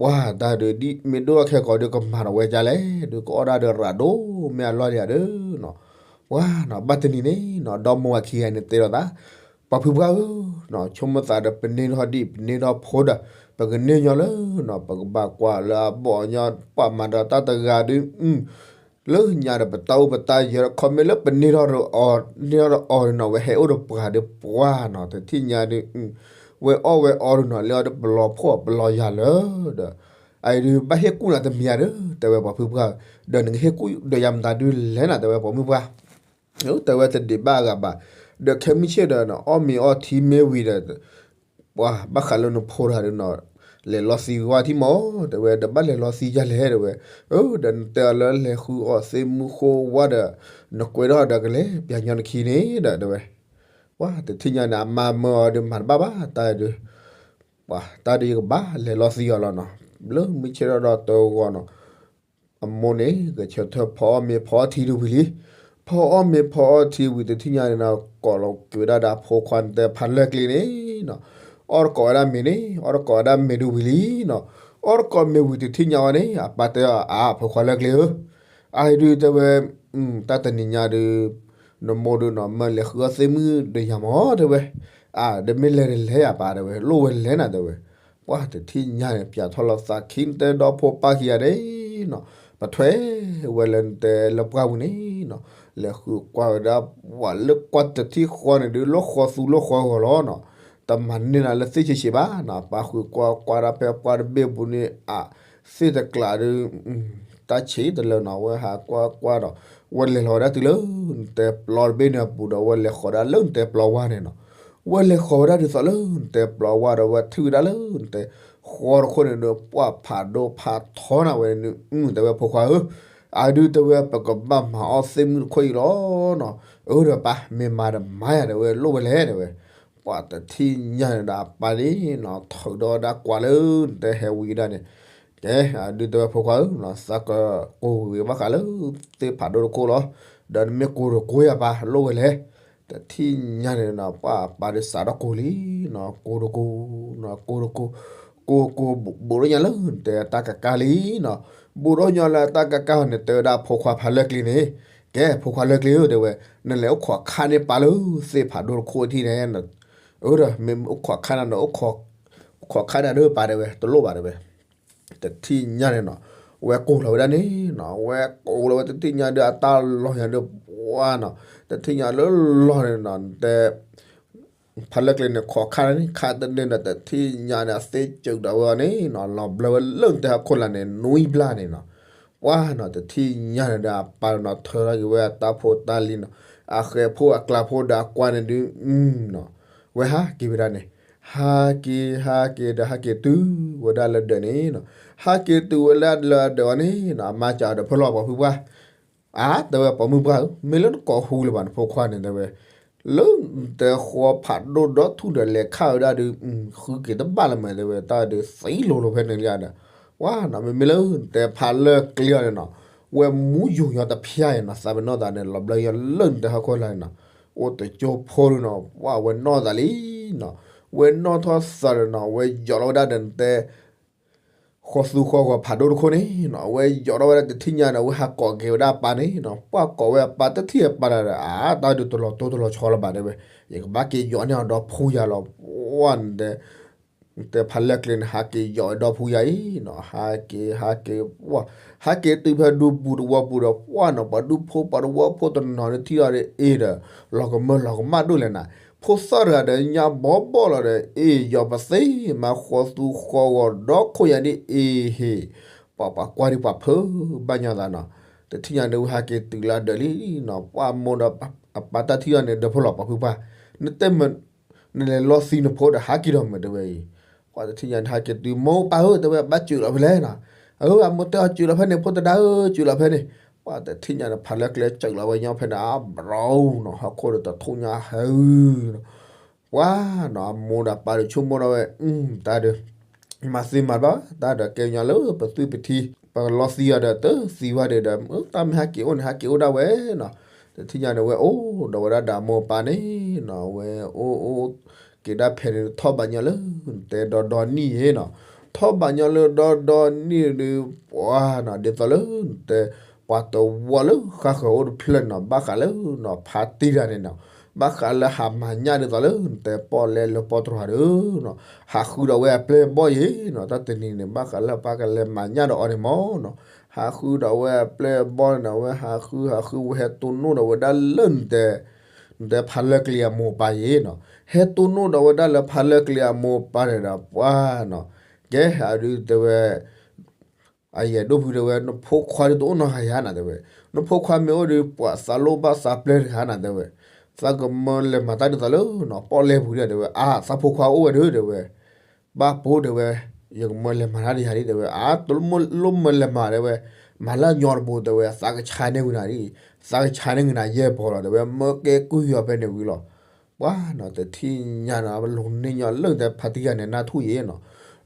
ပှၤတၢ်ဒုးဒ်မ့ၢ်ဒိၣ်ထီၣ်ခဲကိာ်ဒီးကမၤဒီးဝဲဒ်လဲၣ်, ဒုးကအီၣ်ဒၣ်ဒီးရၤဒိၣ်မ့ၢ်အလီၢ်ဒံးဧါဒီးနီၤ, ပှၤနီၤ ဘၣ်တနံၤန့ၣ်နီၤ ဒီမိၢ်ဝၤခံဂၤန့ၣ်တဲလိာ်သး, ပှၤဖုပှၢ်ဧၢ, ဆိကမိၣ်သးဒီးပန့ၢ်ထီၣ်ဒံၣ် ပန့ၢ်ထီၣ်ဖိဒီး ပကန့ၢ်ညီလၢနီၤ ပကဘၣ်ကွၢ်လၢအဘီၣ်ညီ ပှၤမၤဒီးတၢ်တဂၤဒုး လၢညါဒီးပတၢ်အိၣ်ပတၢ်ယၢၤ ခီမ့ၢ်လၢပန့ၢ်ထီၣ်ဒီးအီၤ န့ၢ်ထီၣ်ဒီးအီၤနီၤ ဝဲဟဲအိၣ်ဒီးပှၤဒီးပှၤနီၤ တထံၣ်ညါဒုး ဝဲအီၣ်ဝဲအီဒုးနီၤ လၢအီၤဒီးပလီၤဖှီၣ်ပလီၤယာ်လၢ ဒီး အအံၤဒုးဘၣ်ဟ့ၣ်ကူၣ်နၤတမံၤဧါဒီး တဲဝဲပှၤဖုပှၢ်, ဒီးနကဟ့ၣ်ကူၣ်ဒီးယၤမတၤဒုးလဲၣ်နၤ တဲဝဲပှၤမုၢ်ပှၢ် တဲဝဲတဒံးဘၣ်အဂၤဘၣ်, ဒီးခဲမုၢ်ဆ့ၣ်ဒီး အီၣ်မ့ၤအီထံမ့ၢ်ဝံၤဒီး ပှၤဘၣ်ဃးလၢနဖိတဂၤဒီးနီၤ လဲၤလီၤသံကွၢ်ထံမး တဲဝဲ ဒီးဘၣ်လဲၤလီၤသံယၤလဲၣ် တဲဝဲ, ဒီးနတဲအီၤလၢလဲၤဃုအီၣ်သ့ၣ်မုၢ်ဃိဝါဒီး နကွဲထီၣ်ဒီးကလဲၤပျၢၤညီနခံန့ၣ်ဒီး တဲဝဲ, ပှၤတထံၣ်ညါန့ၣ် အမါမၢအီၤဒီးမၤတဘၣ်ဘၣ် တၢ်ဒုး ပှၤတၢ်ဒုးယကဘၣ်လဲၤလီၤသံအီၤလီၤနီၤ, လၢမုၢ်ဆ့ၣ်ထီၣ်ဒီးတဂီၤနီၤ အမိၢ်န့ၣ် ကဆၢထၢၣ်ဖီအီၣ်မ့ၤဖီအီထံဒုးဝံၤလံ, ဖီအီၣ်မ့ၤဖီအီထံဝံၤတထံၣ်ညါန့ၣ်နီၤ ကိးလီၤက့ၤဝဲဒၣ်ဒီးအဖိခွါနတဲဖးလၢာ်ကျ့န့ၣ်နီၤ, အီၣ်တကိးဝဲဒၣ်မ့ၤန့ၣ် အီၣ်တကိးဝဲဒၣ်မ့ၤဒုးဝံၤလံနီၤ, အီၣ်တကိးမ့ၤဝံၤတထံၣ်ညါဝဲန့ၣ် အပၢ်တဲအီၤ အဖိခွါလၢာ်ကျ့ဧၢ, အအံၤဒုးတဲဝဲ တၢ်တနံၤညါဒုး နမိၢ်ဒုးနီၤ မၢလဲၤဃုအီၣ်သ့ၣ်မုၢ်ဒီးယၤမး တဲဝဲ, အါ ဒီးမ့ၢ်လဲၤဒီးလဲၤယၤပၢ် တဲဝဲ လိၣ်ဝဲလဲၤနၤ တဲဝဲ, ပှၤတထံၣ်ညါန့ၣ် ပၠးထီၣ်လီၤသးခံနတဲဒီဖိပၢ်ခံဂၤန့ၣ်နီၤ, ပထွဲဝဲလၢနတဲလၢပှၢ်ပူၤန့ၣ်နီၤ, လဲၤဃုကွၢ်ဝဲဒၣ် ပှၤလၢကွၢ်တထံၣ်ဃီန့ၣ်ဒုး လၢဃီသူလၢဃီဂီၤလီၤနီၤ, တမၤန့ၢ်နၤလၢသ့ၣ်ဆံးဆံးဘၣ်နီၤ, ပၢ်ဃုကွၢ်ကွၢ်ဒၣ်ဖဲပှၢ်တဘ့ၣ်ပူၤန့ၣ် အ သ့ၣ်တကျးဒုး တၢ်ဆံးတလၢနီၤ, ဝဲဟးကွၢ်ကွၢ်ဒီး ဝဲလဲၤလီၤဝဲဒၣ်တုၤလၢ နတဲပျီတဘ့ၣ်န့ၣ်အပူၤဒီး ဝဲလဲၤဃီၤဒၣ်လၢနတဲပျီဝါန့ၣ်နီၤ, ဝဲလဲၤဃီၤဝဲဒၣ်ဒ်သိးလၢနတဲပျီဝါဒီး ဝဲထံၣ်ဝဲဒၣ်လၢနတဲဃီတခိၣ်န့ၣ်ဒီး ပှၤဖးဒိၣ်ဖးထီနၤဝဲန့ၣ် တဲဝဲဖိခွါဧၢ, အဒုးတဲဝဲပကဘၣ်မၤအီၣ်သ့ၣ်မုၢ်တခိၣ်အံၤလီၤနီၤ, အၢဒီးပၢ် မ့ၢ်မၤဒီးမၤယၤ တဲဝဲ လိၣ်ဝဲလဲၣ် တဲဝဲ ပှၤတထံၣ်ညါန့ၣ်ဒီးအပၢ်န့ၣ်နီၤ ထုးဒီးဒၣ်ကွၢ်လၢနတဲဟဲဝံၤဒၣ်န့ၣ်, ကဲ အဒုးတဲဝဲဖိခွါဧၢ, သးကကိၢ်ဂ့ၤဘၣ်ဃးလၢ သ့ၣ်ဖးဒိၣ်တခိၣ်လီၤ, ဒီးနမ့ၢ်ကိၢ်တကိၢ်ယၤပၢ် လိၣ်ဝဲလဲၣ်, တထံၣ်ညါန့ၣ်နီၤ ပှၤအပၢ်ဒုးစးထီၣ်ကိၢ်လံနီၤ, ကိၢ်တကိၢ်နီၤ ကိၢ်တကိၢ်, ကိၢ်ကိၢ် ဘူးထီၣ်ညီလၢနတဲတၢ်ကကါလံနီၤ, ဘူးထီၣ်ညီလၢတၢ်ကကါန့ၣ် တဲဝဲဒၣ်ဖိခွါဖးလၢာ်ကျ့န့ၣ်, ကဲ ဖိခွါလၢာ်ကျ့ဧၢ တဲဝဲ, နလဲၤအိၣ်ခိးခါန့ၢ်ပၢ်လၢသ့ၣ်ဖးဒိၣ်တခိၣ်ထံၣ်န့ၣ်, အၢဒီး မ့ၢ်အိၣ်ခိးခါန့ၢ်ဒီး အိၣ်ခိးခါန့ၢ်ဒီးပၢ် တဲဝဲ တလိၣ်ဘၣ် တဲဝဲ တထံၣ်ညါန့ၣ်နီၤ, ဝဲကိၢ်လီၤဝဲဒၣ်န့ၣ်နီၤ, ဝဲကိၢ်လီၤဝဲတထံၣ်ညါဒီး အတၢ်လီၢ်ညါဒီး ပှၤနီၤ, တထံၣ်ညါလၢလီၢ်န့ၣ်နီၤ နတဲ ဖးလၢာ်ကျ့န့ၣ် ခိးခါန့ၢ် ခါတန့ၢ်ဒီး တထံၣ်ညါန့ၣ် အသ့စၢၤဒီးဝဲအီၤန့ၣ်နီၤ လီၤဘျၢဝဲလၢနတဲဟီၣ်ခိၣ်လာ်န့ၣ် နွံဘျၣ်န့ၣ်နီၤ, ပှၤနီၤ တထံၣ်ညါန့ၣ်ဒီး အပၢ်နီၤ ထုးထီၣ်က့ၤဝဲအတၢ်ဖိတၢ်လံၤနီၤ, အဃဲၤဖိအကျါဖိဒီးအကွၢ်န့ၣ်ဒုး နီၤ, ဝဲဟးက့ၤဝဲဒၣ်န့ၣ်, ဟးက့ၤ ဟးက့ၤဒီး ဟးက့ၤတုၤဝဲဒၣ်လၢဒၢးန့ၣ်နီၤ, ဟးက့ၤတုၤဝဲဒၣ်လၢအဒၢးအီၤန့ၣ်နီၤ အမါစံးဒီး ဖိလီၤ ပှၤဖုပှၢ် အါ တဲဝဲ ပှၤမုၣ်ပှၢ်ဧၢ, မ့ၢ်လၢနကိးဟူလၢၤဘၣ်နဖိခွါန့ၣ် တဲဝဲ, လၢနတဲဃီဖးဒိၣ်ဒီထူၣ်ဒီး လဲၤခးဝဲဒၣ်ဒီး ဃုက့ၤတဘၣ်လၢၤမး တဲဝဲ, တၢ်ဒုးသံလိၤလိၤဖဲန့ၣ်လံဒီး, ဝဲနီၤ မ့မ့ၢ်လၢနတဲဖးလၢာ်ကျ့အီၤန့ၣ်နီၤ, ဝဲမူယိာ်ညီတဖျါအံၤနီၤ, သးပ့ၤနီၣ်သးန့ၣ် လီၤဘျၢယၤလၢနတဲဟီၣ်ခိၣ်လာ်န့ၣ်နီၤ, အိၣ်တကၠိဖိဒုးနီၤ ပှၤဝဲနီၣ်သးလံနီၤ, ဝဲနီၣ်ထီၣ်သးဒီးနီၤ ဝဲယိးထီၣ်ဝဲဒၣ်ဒီးနတဲ ဃီသူဃီဂီၤဖးဒိၣ်တခိၣ်န့ၣ်နီၤ, အဝဲယိးထီၣ်ဝဲဒၣ်တထံၣ်ညါန့ၣ် အဝဲဟးကိးက့ၤဝဲဒၣ်အပၢ်န့ၣ်နီၤ, ပှၤကိးဝဲအပၢ်တထံၣ်အပၢ်ဒီး အါ တၢ်ဒုးတလီၤတိတလီၤဆီလၢၤဘၣ် တဲဝဲ, ယကဘၣ်က့ၤယိးန့ၢ်အီၤဒီဖှူယၤလီၤ, ပှၤနတဲ နတဲဖးလၢာ်ကျ့န့ၣ် ဟးက့ၤယိးဝဲဒီဖှူယၤအံၤနီၤ, ဟးက့ၤ ဟးက့ၤ ပှၤ ဟးက့ၤတုၤဖဲဒူပူၤတဝီပူၤဒီး ပှၤနီၤ ပှၤဒူဖိပှၤတဝီဖိတနီၤန့ၣ်ထံၣ်အီၤဒီး အ့ၣ်ဒီး လီၤကမၢလီၤကမၣ်ဒိၣ်လဲၣ်နၤ, ဖိသၣ်တဂၤဒီးညါဘီဘီလီၤဒီး အ့ၣ် ယိးပသ့မး ဃီသူဃီဂီၤဒီခိၣ်ယၤဒ်အ့ၣ်ဟ့ၣ်, ပှၤပှၤကွၢ်ဒ်ပှၤဖုးဘၣ်ညီသးနီၤ, တထံၣ်ညါန့ၣ် ဝဲဟးက့ၤတုၤလၢအဒၢးလံနီၤ, ပှၤမိၢ်ဒီးအပၢ်တၢ်ထံၣ်အီၤန့ၣ် ဒီးဖိလီၤ ပှၤဖုပှၢ်, နတဲမ့ၢ် နလဲၤလီသံနဖိဒီးဟးက့ၤဒီးမုာ် တဲဝဲအံၤ, ပှၤတထံၣ်ညါန့ၣ် ဟဲက့ၤတုၤ မိၢ်ပၢ်ဧၢ တဲဝဲ ဘၣ်စၢၤလီၤဖဲလဲၣ်နီၤ. အၢ အမိၢ်တဲအီၤစၢၤလီၤဖဲန့ၣ် ဖိသဒါဧၢ စၢၤလီၤဖဲန့ၣ်. ပှၤတထံၣ်ညါန့ၣ် ဖးလၢကျဲစၢၤလီၤဝဲညီဖဲန့ၣ် အဘြီနီၤ ဟီၣ်ခိၣ်ဒီးတထူၣ်ညါဟဲနီၤ. ပှၤနီၤ အမိၢ်ဒီးပၢ်ဒီးဆိကမိၣ်ဒီးဝဲ တၢ်ဒီး မၤသ့မၤဘၣ် တၢ်ဒီးကဲညီလၢပသွံၣ်ပထံ ပကလီသံအီၤဒီး တသံဘၣ်ဒီး တၢ်မ့ၢ်ဟဲက့ၤအိၣ်န့ၣ် ဟဲက့ၤအိၣ်ဒၣ်ဝဲနီၤ. တထံၣ်ညါန့ၣ် ဝဲအိၣ်ဒီးဝဲဒၣ်ဒီးအမိၢ်အပၢ်န့ၣ်နီၤ ဝဲအိၣ်အိၣ်က့ၤဒၣ်ဖဲန့ၣ် ထီၣ်ဘးညီလၢ နတဲဒီဒီနံၣ်နီၤ. ထီၣ်ဘးညီလၢဒီဒီနံၣ်ဒီး ပှၤနီၤ ဒ်သိးလၢနတဲ ပှၤတဝီလၢဃါဃၢၤအိၣ်တဖျၢၣ်နီၤ ဘၣ်ဃးလၢနီၤ ဖါတံၢ်တဂၤန့ၣ်နီၤ ဘၣ်ဃးလၢဟးမၤညၣ်ဒ်သိးလၢနတဲပီၣ်လဲၣ်လၢပီၣ်တြီၤဒီးနီၤ ဟးဃုဒီးဝဲအပျဲၢ်အဘီၣ်ယဲနီၤ တၢ်တနံၤန့ၣ် ဘၣ်ဃးလၢပၢ်ကလဲၤမၤညၣ်ဒီးအီၤန့ၣ်မ့ၢ်နီၤ ဟးဃုဒီးဝဲအပျဲၢ်အဘီၣ်န့ၣ်နီၤ ဝဲဟးဃုဟးဃုဝဲဟဲတိၢ်နီၣ်ဒီးဝဲဒၣ်လၢနတဲ နတဲဖးလၢကျဲအမိၢ်အပၢ်ယဲနီၤ ဟဲတိၢ်နီၣ်ဒီးဝဲဒၣ်လၢဖးလၢကျဲအမိၢ်အပၢ်န့ၣ်ဒီး ပှၤနီၤ ကဲ အဒုးတဲဝဲ အယဲၢ်ဒိၣ်ဖုတဲဝဲ နဖိခွါဒုးတအိၣ်နီတဂၤယၤနၤတဲဝဲ နဖိခွါမ့ၢ်အိၣ်ဒီး ပှၤသးလိၣ်ဘၣ်သးပျဲၢ်တဂၤနၤတဲဝဲ သးကမၢလဲၤမၤတၢ်ဒ်သိးလၢနီၤ ပီၣ်လဲၣ်ပူၤဒီးတဲဝဲ အါ သးဖိခွါအိၣ်ဝဲဒီးတဲဝဲ ဘၣ်ပိတဲဝဲ ယကမၢလဲၤမၤတၢ်ဒ်ယၤဒ်တဲဝဲ အါ တလိၣ်မၢလဲၤမၤတဲဝဲ မၤလၢညီတဘိတဲဝဲ သးကဆါန့ၢ်ဝံၤနၤဒ် သးကဆါန့ၢ်ဝံၤနၤယဲၢ်ပီၤလီၤတဲဝဲ မၢကဲကုၢ်ယီၤဖဲန့ၣ်ဝံၤလီၤ ပှၤနီၤ တထံၣ်ညါနီၤ လိၤန့ၢ်ညီလၢနတဲဖါတံၢ်ဂၤန့ၣ် အနၢ်ထူၣ်ယဲနီၤ,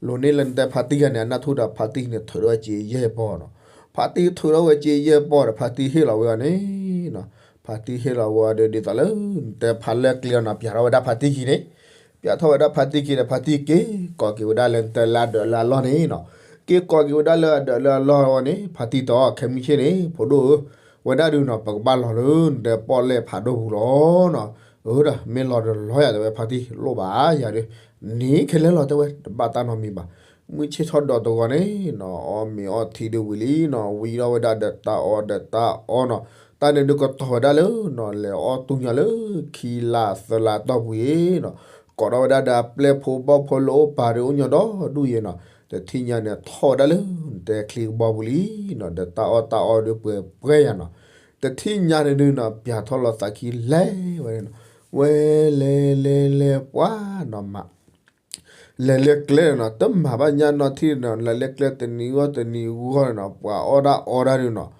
လိၤန့ၢ်လၢနတဲဖါတံၢ်ဂၤန့ၣ် အနၢ်ထူၣ်ဒီးဖါတံၢ်န့ၣ် ထုးထီၣ်ဝဲစ့ယဲၢ်ပီၤနီၤ, ဖါတံၢ်ထုးထီၣ်ဝဲစ့ယဲၢ်ပီၤဒီး ဖါတံၢ်ဟ့ၣ်လီၤဝဲအီၤန့ၣ်နီၤ, ဖါတံၢ်ဟ့ၣ်လီၤဝဲအီၤဒီးဒ်သိးလၢ နတဲဖါလၢကျဲနီၤ ပျးထီၣ်ဝဲဒၣ်ဖါတံၢ်ခံန့ၣ်, ပျးထီၣ်ဝဲဒၣ်ဖါတံၢ်ခံဒီး ဖါတံၢ်က့ၤကိးက့ၤဝဲဒၣ်လၢနတဲလၢအဒၢးလၢအလီၢ်န့ၣ်နီၤ, က့ၤကိးက့ၤဝဲဒၣ်လၢအဒၢးလၢအလီၢ်ဝဲန့ၣ် ဖါတံၢ်တဲအီၤ ခဲမုၢ်ဆ့ၣ်န့ၣ် ဖိဒိၣ်ဧၢ, ဝဲဒၣ်ဒုးနီၤ ပကဘၣ်လီၤလၢနတဲပီၣ်လဲၣ်ဖးဒိၣ်ပူၤလီၤနီၤ, အၢဒီး မ့ၢ်လီၤဒီးလီၤယၤတဲဝဲ ဖါတံၢ်လိၣ်ဘၣ်ယၤဒီး န့ၣ်ခဲလၢာ်လီၤတဲဝဲ တဘၣ်တၢ်နီတမံၤဘၣ်, မုၢ်ဆ့ၣ်ထီၣ်ဒီးတဂီၤန့ၣ်နီၤ အီၣ်မ့ၤအီထံဒုးဝံၤလံနီၤ ဝံၤထီၣ်ဝဲဒၣ်ဒီးတၢ်အီၣ်ဒီးတၢ်အီနီၤ, တၢ်န့ၣ်ဒုးကတီၤဝဲဒၣ်လၢနီၤ လဲၤအီၣ်တူၢ်ညါလၢခံလါသၢလါတီၢ်ပူၤအံၤနီၤ, ကိးထီၣ်ဝဲဒၣ်ဒီးအပျဲၢ်ဖိဘီၣ်ဖိလၢအိၣ်ပာ်ဒီးအိၣ်ညီဒီဒူၣ်အံၤနီၤ, တထံၣ်ညါန့ၣ်ထီၣ်ဝဲဒၣ်လၢနတဲချံကဘီပူၤလံနီၤ, ဒီးတၢ်အီၣ်တၢ်အီဒုးပှဲၤပှဲၤယၤနီၤ, တထံၣ်ညါန့ၣ်ဒုးနီၤ ပျးထီၣ်လီၤသးခံလဲၤဝဲန့ၣ်နီၤ, ဝဲလဲၤလဲၤလဲၤပှၤနီၤမး လဲၤလၢကျဲနီၤ တမၤဘၣ်ညၣ်နီထံၣ်နီၤ လဲၤလၢကျဲတနံၤဂီၢ်တနံၤဂီၢ်န့ၣ်နီၤ ပှၤအီၣ်ဒၣ်အီဒၣ်ဒုးနီၤ,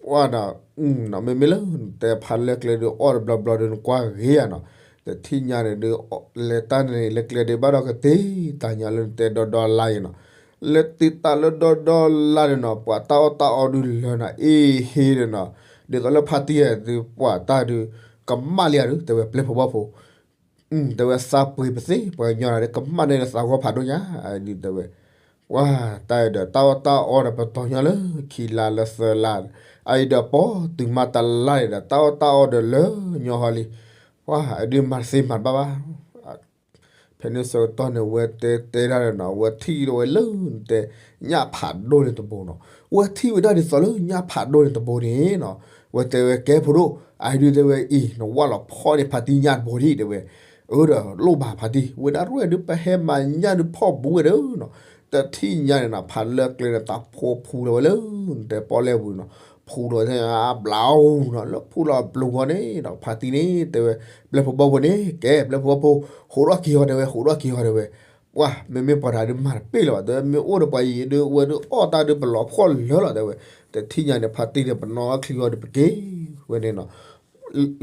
ပှၤနီၤ မ့မ့ၢ်လၢနတဲဖါလၢကျဲဒုး အီၣ်တဘျီဘျီဒုးနကွၢ်ဂ့ၤယၤနီၤ, တထံၣ်ညါန့ၣ်ဒုး လဲၤတၢ်န့ၣ်လၢကျဲဒုး ဘၣ်ဒီးကတ့တၢ်ညါလၢနတဲဒီဒီလါအံၤနီၤ, လဲၤတ့တၢ်လၢဒီဒီလါန့ၣ်နီၤ ပှၤတၢ်အီၣ်တၢ်အီဒုးလၢနီၤ အ့ဟ့ဒီးနီၤ, ဒ်သိးလၢဖါတံၢ်ဒုး ပှၤတၢ်ဒုး ကမၣ်လံယၤဒုး တဲဝဲပျဲၢ်ဖိဘီၣ်ဖိ တဲဝဲသးပှ့ၤပသ့ ပှၤကညီန့ၣ် ကမၣ်န့ၢ်လၢသးဂီၢ်ဖးဒိၣ်ညါ အဒုးတဲဝဲ, ပှၤတၢ်အံၤဒီး တၢ်အီၣ်တၢ်အီဒီးပတီၢ်ညီလၢခံလါလၢသၢလါ, အအံၤဒီးပီၢ်တုၤမးတလါန့ၣ်ဒီး တၢ်အီၣ်တၢ်အီဒီးလၢညီဟီလံ, ပှၤအဒုးမၤတသ့မၤတဘၣ်ဘၣ် ဖဲန့ၣ်ဆၢကတီၢ်န့ၣ် ဝဲတဲတဲဒၣ်ဒီးနီၤ ဝဲထံၣ်ဝဲလၢနတဲ ညၣ်ဖးဒိၣ်န့ၣ်တဘိနီၤ, ဝဲထံၣ်ဝဲဒၣ်ဒ်သိးလၢညၣ်ဖးဒိၣ်န့ၣ်တဘိန့ၣ်နီၤ, ဝဲတဲဝဲကဲဖိဒိၣ် အဒုးတဲဝဲအံၤ နဝၢ်လီၤဖီၣ်န့ၢ်ဖါတံၢ်ညၣ်တဘိဒံးတဲဝဲ, အၢဒီးလိၣ်ဘၣ်ဖါတံၢ် ဝဲဒၣ်ရဲၣ်ဒုး ပဟဲမၤညၣ်ဒုးဖီၣ်ဘူးဝဲဒီးနီၤ, တထံၣ်ညါန့ၣ်နီၤ ဖါလၢကျဲန့ၣ် တၢ်ဖိဖူလီၤဝဲလၢ နတဲပီၣ်လဲၣ်ပူၤနီၤ, ဖူလီၤဝဲအဘျါအူနီၤ လၢဖူလီၤအပျိၤဂီၢ်န့ၣ်နီၤ ဖါတံၢ်န့ၣ် တဲဝဲ ပျဲၢ်ဖိဘီၣ်ဖိန့ၣ် ကဲပျဲၢ်ဖိဘီၣ်ဖိ ဟိးထီၣ်က့ၤအီၤတဲဝဲ ဟိးထီၣ်က့ၤအီၤတဲဝဲ, ပှၤ မ့မ့ၢ်ပှၤတဂၤဒုးမၤတပ့ၢ်လၢၤဘၣ် တဲဝဲ မ့ၢ်အိၣ်ဒီးပှၤယံၤဒုး ဝဲဒုးအီၣ်တၢ်ဒုးပလီၤဖှီၣ်လၢာ်လီၤတဲဝဲ, တထံၣ်ညါန့ၣ် ဖါတံၢ်န့ၣ် ပနီၣ်အီၣ်ချံအီၤဒီးပက့ၤဝဲန့ၣ်နီၤ,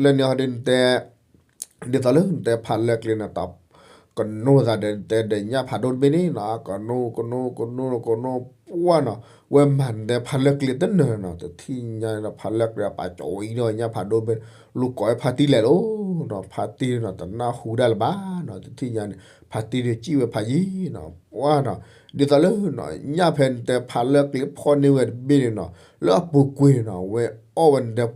လၢန့ၣ်ဟီဒုးနတဲ ဒ်သိးလၢနတဲဖးလၢကျဲန့ၣ် တၢ်ကနိသးဒီး နတဲဒီးညၣ်ဖးဒိၣ်တဘ့ၣ်န့ၣ်နီၤ ကနိကနိကနိကနိပှၢ်နီၤ, ဝဲမၤနတဲဖးလၢကျဲတနၢၤနီၤ တထံၣ်ညါန့ၣ်ဒီး ဖးလၢကျဲအပာ်ကၠီဝံၤဒီးညၣ်ဖးဒိၣ်တဘ့ၣ် လူၤကိးဝဲဖါတံၢ်လဲၣ်လီၤနီၤ, ဖါတံၢ်နီၤ တနၢ်ဟူဒၣ်လၢၤဘၣ်နီၤ တထံၣ်ညါန့ၣ် ဖါတံၢ်ဒီးစံၣ်ဝဲဖးယံၤနီၤ ပှၢ်နီၤ, ဒ်သိးလၢ ညၣ်ဖဲနတဲဖးလၢကျဲဖီၣ်န့ၢ်ဝဲတဘ့ၣ်န့ၣ်နီၤ လၢအပူၤကွံာ်န့ၣ်နီၤ ဝဲအီၣ်ဝဲနတဲ ဒ်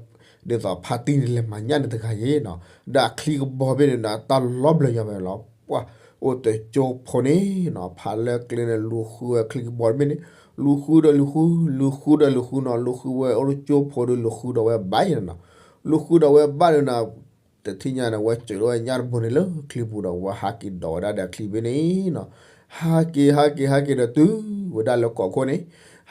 သိးဖါတံၢ်န့ၣ်လဲၤမၤညၣ်န့ၣ်တဂၤယ့ၣ်နီၤ, ဒီးအချံကဘီဘ့ၣ်န့ၣ်ဒီး တၢ်လီၤဘျၢညါဖဲလီၤ, ပှၢ်အိၣ်တကၠိဖိန့ၣ်နီၤ ဖးလၢကျဲန့ၣ် လူၤဃုဝဲချံကဘီတဘ့ၣ်န့ၣ်, လူၤဃုဒီးလူၤဃု လူၤဃုဒီးလူၤဃုနီၤ လူၤဃုဝဲအိၣ်တကၠိဖိဒီးလူၤဃုဒီးဝဲဘၣ်ယ့ၣ်နီၤ, လူၤဃုဒီးဝဲဘၣ်ဒီးနီၤ တထံၣ်ညါန့ၣ် ဝဲစၢၤထီၣ်ဝဲညၣ်တဘိန့ၣ်လၢချံပူၤဒီး ဝဲဟးက့ၤဒိးဝဲဒၣ်ဒီးအချံဘ့ၣ်န့ၣ်နီၤ, ဟးက့ၤ ဟးက့ၤ ဟးက့ၤဒီးတုၤဝဲဒၣ်လၢကီၢ်ခိၣ်န့ၣ်,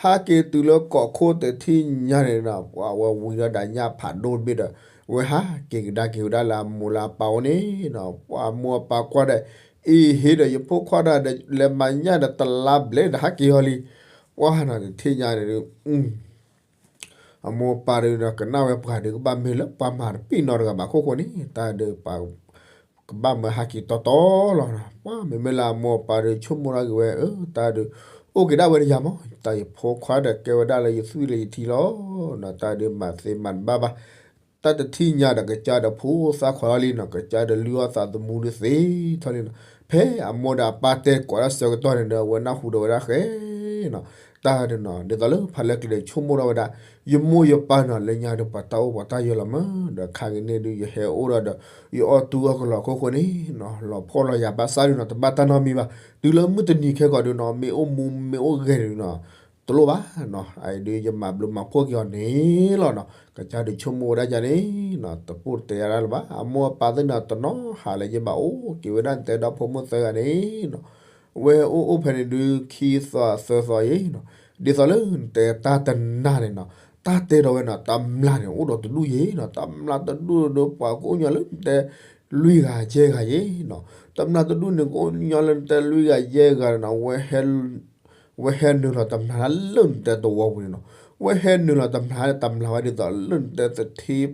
ဟးက့ၤတုၤလၢကီၢ်ခိၣ်တထံၣ်ညါန့ၣ်နီၤ ပှၤဝဲဝံၤဒီးညၣ်ဖးဒိၣ်တဘ့ၣ်ဒီး ဝဲဟးက့ၤကဒါက့ၤဝဲဒၣ်လၢအမိၢ်လၢအပၢ်အိၣ်န့ၣ်နီၤ, ပှၤမိၢ်အပၢ်ကွၢ်ဒီး အ့ၣ်ဟ့ဒီးယဖိခွါဒီး လဲၤမၤညၣ်ဒီးတလါဘျဲၣ်ဒီးဟးက့ၤအီၤလံ. ပှၢ်နီၤ တထံၣ်ညါန့ၣ်ဒုး အမိၢ်အပၢ်ဒုးဒီး ကနၣ်ဝဲပှၤဒုး ကဘၣ်မ့ၢ်လၢပှၤမၤတပ့ၢ်နီတဂၤဘၣ်အခိၣ်ဃိန့ၣ် တၢ်ဒုးပှၤ ကဘၣ်မၢဟးက့ၤတီတီလီၤ. ပှၢ်မ့မ့ၢ်လၢအမိၢ်အပၢ်ဒုး ဆိကမိၣ်ထီၣ်က့ၤဝဲ အၢ တၢ်ဒုး အိၣ်က့ၤဒၣ်ဝဲတယၤမး တၢ်ယဖိခွါဒီးကဲဝဲဒၣ်လၢယသွံၣ်လၢယထံလီၤ. တၢ်ဒုးမၤသ့မၤတဘၣ်ဘၣ် တၢ်တထံၣ်ညါဒီးကစၢ်ဒီးဖိသၣ်ခွါထီၣ်လံနီၤ, ကစၢ်ဒီးလုၢ်အီၣ်သးသမူဒုးသ့ထီၣ်လံနီၤ. ဖဲအမိၢ်ဒီးအပၢ်တဲကိးတၢ်ဆၢကတီၢ်န့ၣ်ဒီး အဝဲနၢ်ဟူဒီးဝဲဒၣ်ဃဲနီၤ. တၢ်ဒုးနီၤ ဒ်သိးလၢဖးလၢကျဲဒီးဆိကမိၣ်ထီၣ်ဝဲဒၣ် ယမိၢ်ယပၢ်နီၤ လၢညါဒုးပှၤတၢ်အိၣ်ပှၤတၢ်ယၢၤလီၤမး, ဒီးခါက့ၤန့ၣ်ဒုး ယဟဲအိၣ်ဒီးဒီး ယအီၣ်တူၢ်အီၣ်ကလီၤခိၣ်ဃိန့ၣ်နီၤ လီၤဖှီၣ်လီၤယာ်ဘၣ်ဆၣ်ဒုးနီၤ တဘၣ်တၢ်နီတမံၤဘၣ်. တုၤလၢမုၢ်တနံၤခဲကိာ်ဒုးနီၤ မ့ၢ်အိၣ်မူမ့ၢ်အိၣ်ဂဲၤဒုးနီၤ တလိၣ်ဘၣ်နီၤ, အအံၤဒုးယမၤဘျုးမၤဖှိၣ်က့ၤအီၤန့ၣ်လီၤနီၤ. ကစၢ်ဒုးဆိကမိၣ်ဝဲဒၣ်ယၤန့ၣ်နီၤ တပိၢ်တဲယၤဒၣ်လၢၤဘၣ်. အမိၢ်အပၢ်သ့ၣ်နီၤ တနီၤဟးလၢယဘၣ်အိၣ်က့ၤဝဲဒၣ်နတဲဒီဖိမိၢ်သၢဂၤန့ၣ်နီၤ ဝဲအိၣ်အိၣ်ဖဲန့ၣ်ဒုး ခံသီသၢသီယံၤနီၤ, ဒ်သိးလၢနတဲတၢ်တနၤန့ၣ်နီၤ တၢ်တဲဒီးဝဲနီၤ တမျၢ်န့ၣ်အိၣ်ဒီးတဒူၣ်ယံၤနီၤ, တမျၢ်တဒူၣ်ဒီးပှၤကအိၣ်ညီလၢနတဲ လွံၢ်ဂၤယဲၢ်ဂၤယံၤနီၤ, တမျၢ်တဒူၣ်န့ၣ် ကအိၣ်ညီလၢနတဲလွံၢ်ဂၤယဲၢ်ဂၤန့ၣ်နီၤ ဝဲဟဲနုာ်လီၤတမျၢ်လၢနတဲသဝီပူၤန့ၣ်နီၤ, ဝဲဟဲနုာ်လီၤတမျၢ်တမျၢ်ဝဲဒ်သိးလၢနတဲသထ့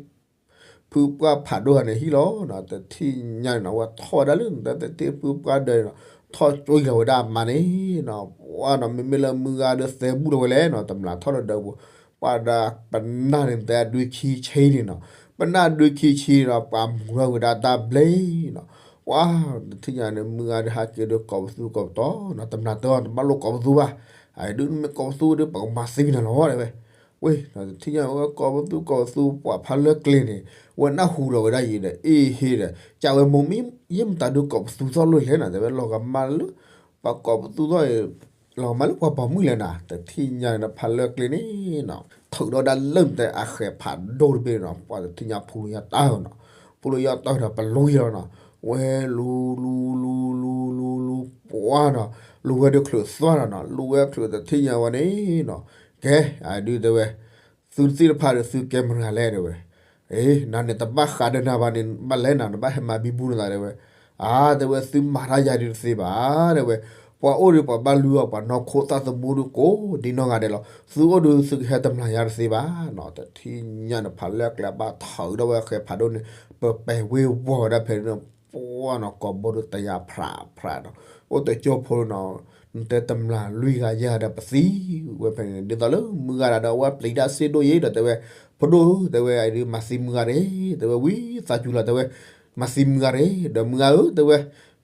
ဖုပှၢ်ဖးဒိၣ်ဂၤန့ၣ်ဟံၣ်လီၤနီၤ. တထံၣ်ညါန့ၣ်နီၤ ဝဲထီၣ်ဝဲဒၣ်လၢနတဲသထ့ဖုပှၢ်ဒၢးန့ၣ်နီၤ, ထီၣ်ကွံာ်လီၤဝဲဒၣ်အမါန့ၣ်နီၤ, ပှၢ်နီၤ မ့မ့ၢ်လၢမုၢ်ဂၤဒီးသဲဘူၣ်လီၤဝဲလဲၣ်နီၤ တမျၢ်ထီၣ်ဒီးဒၢးပူၤ, ပှၢ်ဒီးပနၢ်န့ၣ် နတဲအဒုးခံဆံန့ၣ်နီၤ, ပနၢ်အဒုးခံဆံန့ၣ်ဒီး ပှၤမူၤထီၣ်ဝဲဒၣ်တၢ်ဘျဲၣ်နီၤ, ပှၢ်တထံၣ်ညါန့ၣ် မုၢ်ဂၤဒီးဟးက့ၤဒီးကိးပသူကိးပသီနီၤ, တမျၢ်တဲအီၤတဘၣ်လိၣ်ကိးပသူဘၣ်, အဒုးနမ့ၢ်ကိးပသူဒီး ပကမၤသံကွံာ်နၤလီၤတဲဝဲ ဝ့ၢ် တထံၣ်ညါဝဲကိးပသူကိးပသူ ပှၤဖးလၢကျဲန့ၣ် ဝဲနၢ်ဟူဒီးဝဲဒၣ်ယံၤဒီး အ့ၣ်ဟ့ဒီး ကးဝဲမိၢ်မ့ၢ် ယဲၢ်မတၤဒုးကိးပသူသီၣ်လိၣ်လဲၣ်နီၤ တဲဝဲ လီၤဂာ်မးလၢ ပှၤကိးပသူသီၣ်အံၤ လီၤဂာ်မးလၢပှၤပိာ်မုၣ်လဲၣ်နီၤ, တထံၣ်ညါန့ၣ်ဒီးဖးလၢကျဲန့ၣ်နီၤ ထုးဒီးဝဲဒၣ်လၢနတဲအဃဲးဖးဒိၣ်တဘ့ၣ်နီၤ, ပှၢ်တထံၣ်ညါဖူလီၤယါတၢ်နီၤ, ဖူလီၤယါတၢ်ဒီးပလူၤယါနီၤ, ဝဲလူၤလူၤလူၤလူၤလူၤလူၤ ပှၢ်နီၤ, လူၤဝဲဒုးချုးသွၣ်နီၤနီၤ, လူၤဝဲချုးတထံၣ်ညါဝဲန့ၣ်နီၤ, ကဲ အဒုးတဲဝဲ သုသ့ၣ်တဖၣ်ဒီးသုကဲမတၤဂၤလဲၣ်တဲဝဲ, အ့ နၤန့ၣ်တဘၣ်ဃးဒီးနၤဘၣ်န့ၣ် ဘၣ်လဲၣ်နၤ နဘၣ်ဟဲမၤဘံဘူနသးတဲဝဲ, အါ တဲဝဲ သုမၤတၢ်ယၤဒုးတသ့ဘၣ်တဲဝဲ, ပှၤအိၣ်ဒီးပှၤဘၣ်လုၢ်အီၣ်ပှၤနီၢ်ခိသၣ်သမူဒုးကိးဒ်နီၢ်ဂၤဒဲးလီၤ, သုအိၣ်ဒီးသုကဟဲတမျၢ်ယၤတသ့ဘၣ်နီၤ, တထံၣ်ညါန့ၣ်ဖးလၢကျဲဘၣ်ထုးဒီးဝဲဃဲးဖးဒိၣ်န့ၣ် ပပဲာ်ဝ့ၤဝီၤဝဲဒၣ်ဖဲန့ၣ် ပှၢ်နီၤ ကိးဘိဒုးတယၤဖြးဖြးနီၤ, အိၣ်တကၠိဖိနီၤ, နတဲတမျၢ်လွံၢ်ဂၤယဲၢ်ဂၤဒီးပသံဝဲဖဲန့ၣ် ဒ်သိးလၢမုၢ်ဂၤဒၣ်ဒီးအဝဲပျံၤတၢ်စ့ဒိၣ်ယဲဒီးတဲဝဲ, ဖိဒိၣ်ဧၢ တဲဝဲ အဒုးမၤသံမုၢ်ဂၤတဂ့ၤ တဲဝဲ ဝံသးစူၤလီၤတဲဝဲ, မၤသံမုၢ်ဂၤတဂ့ၤ ဒီးမုၢ်ဂၤဧၢ တဲဝဲ,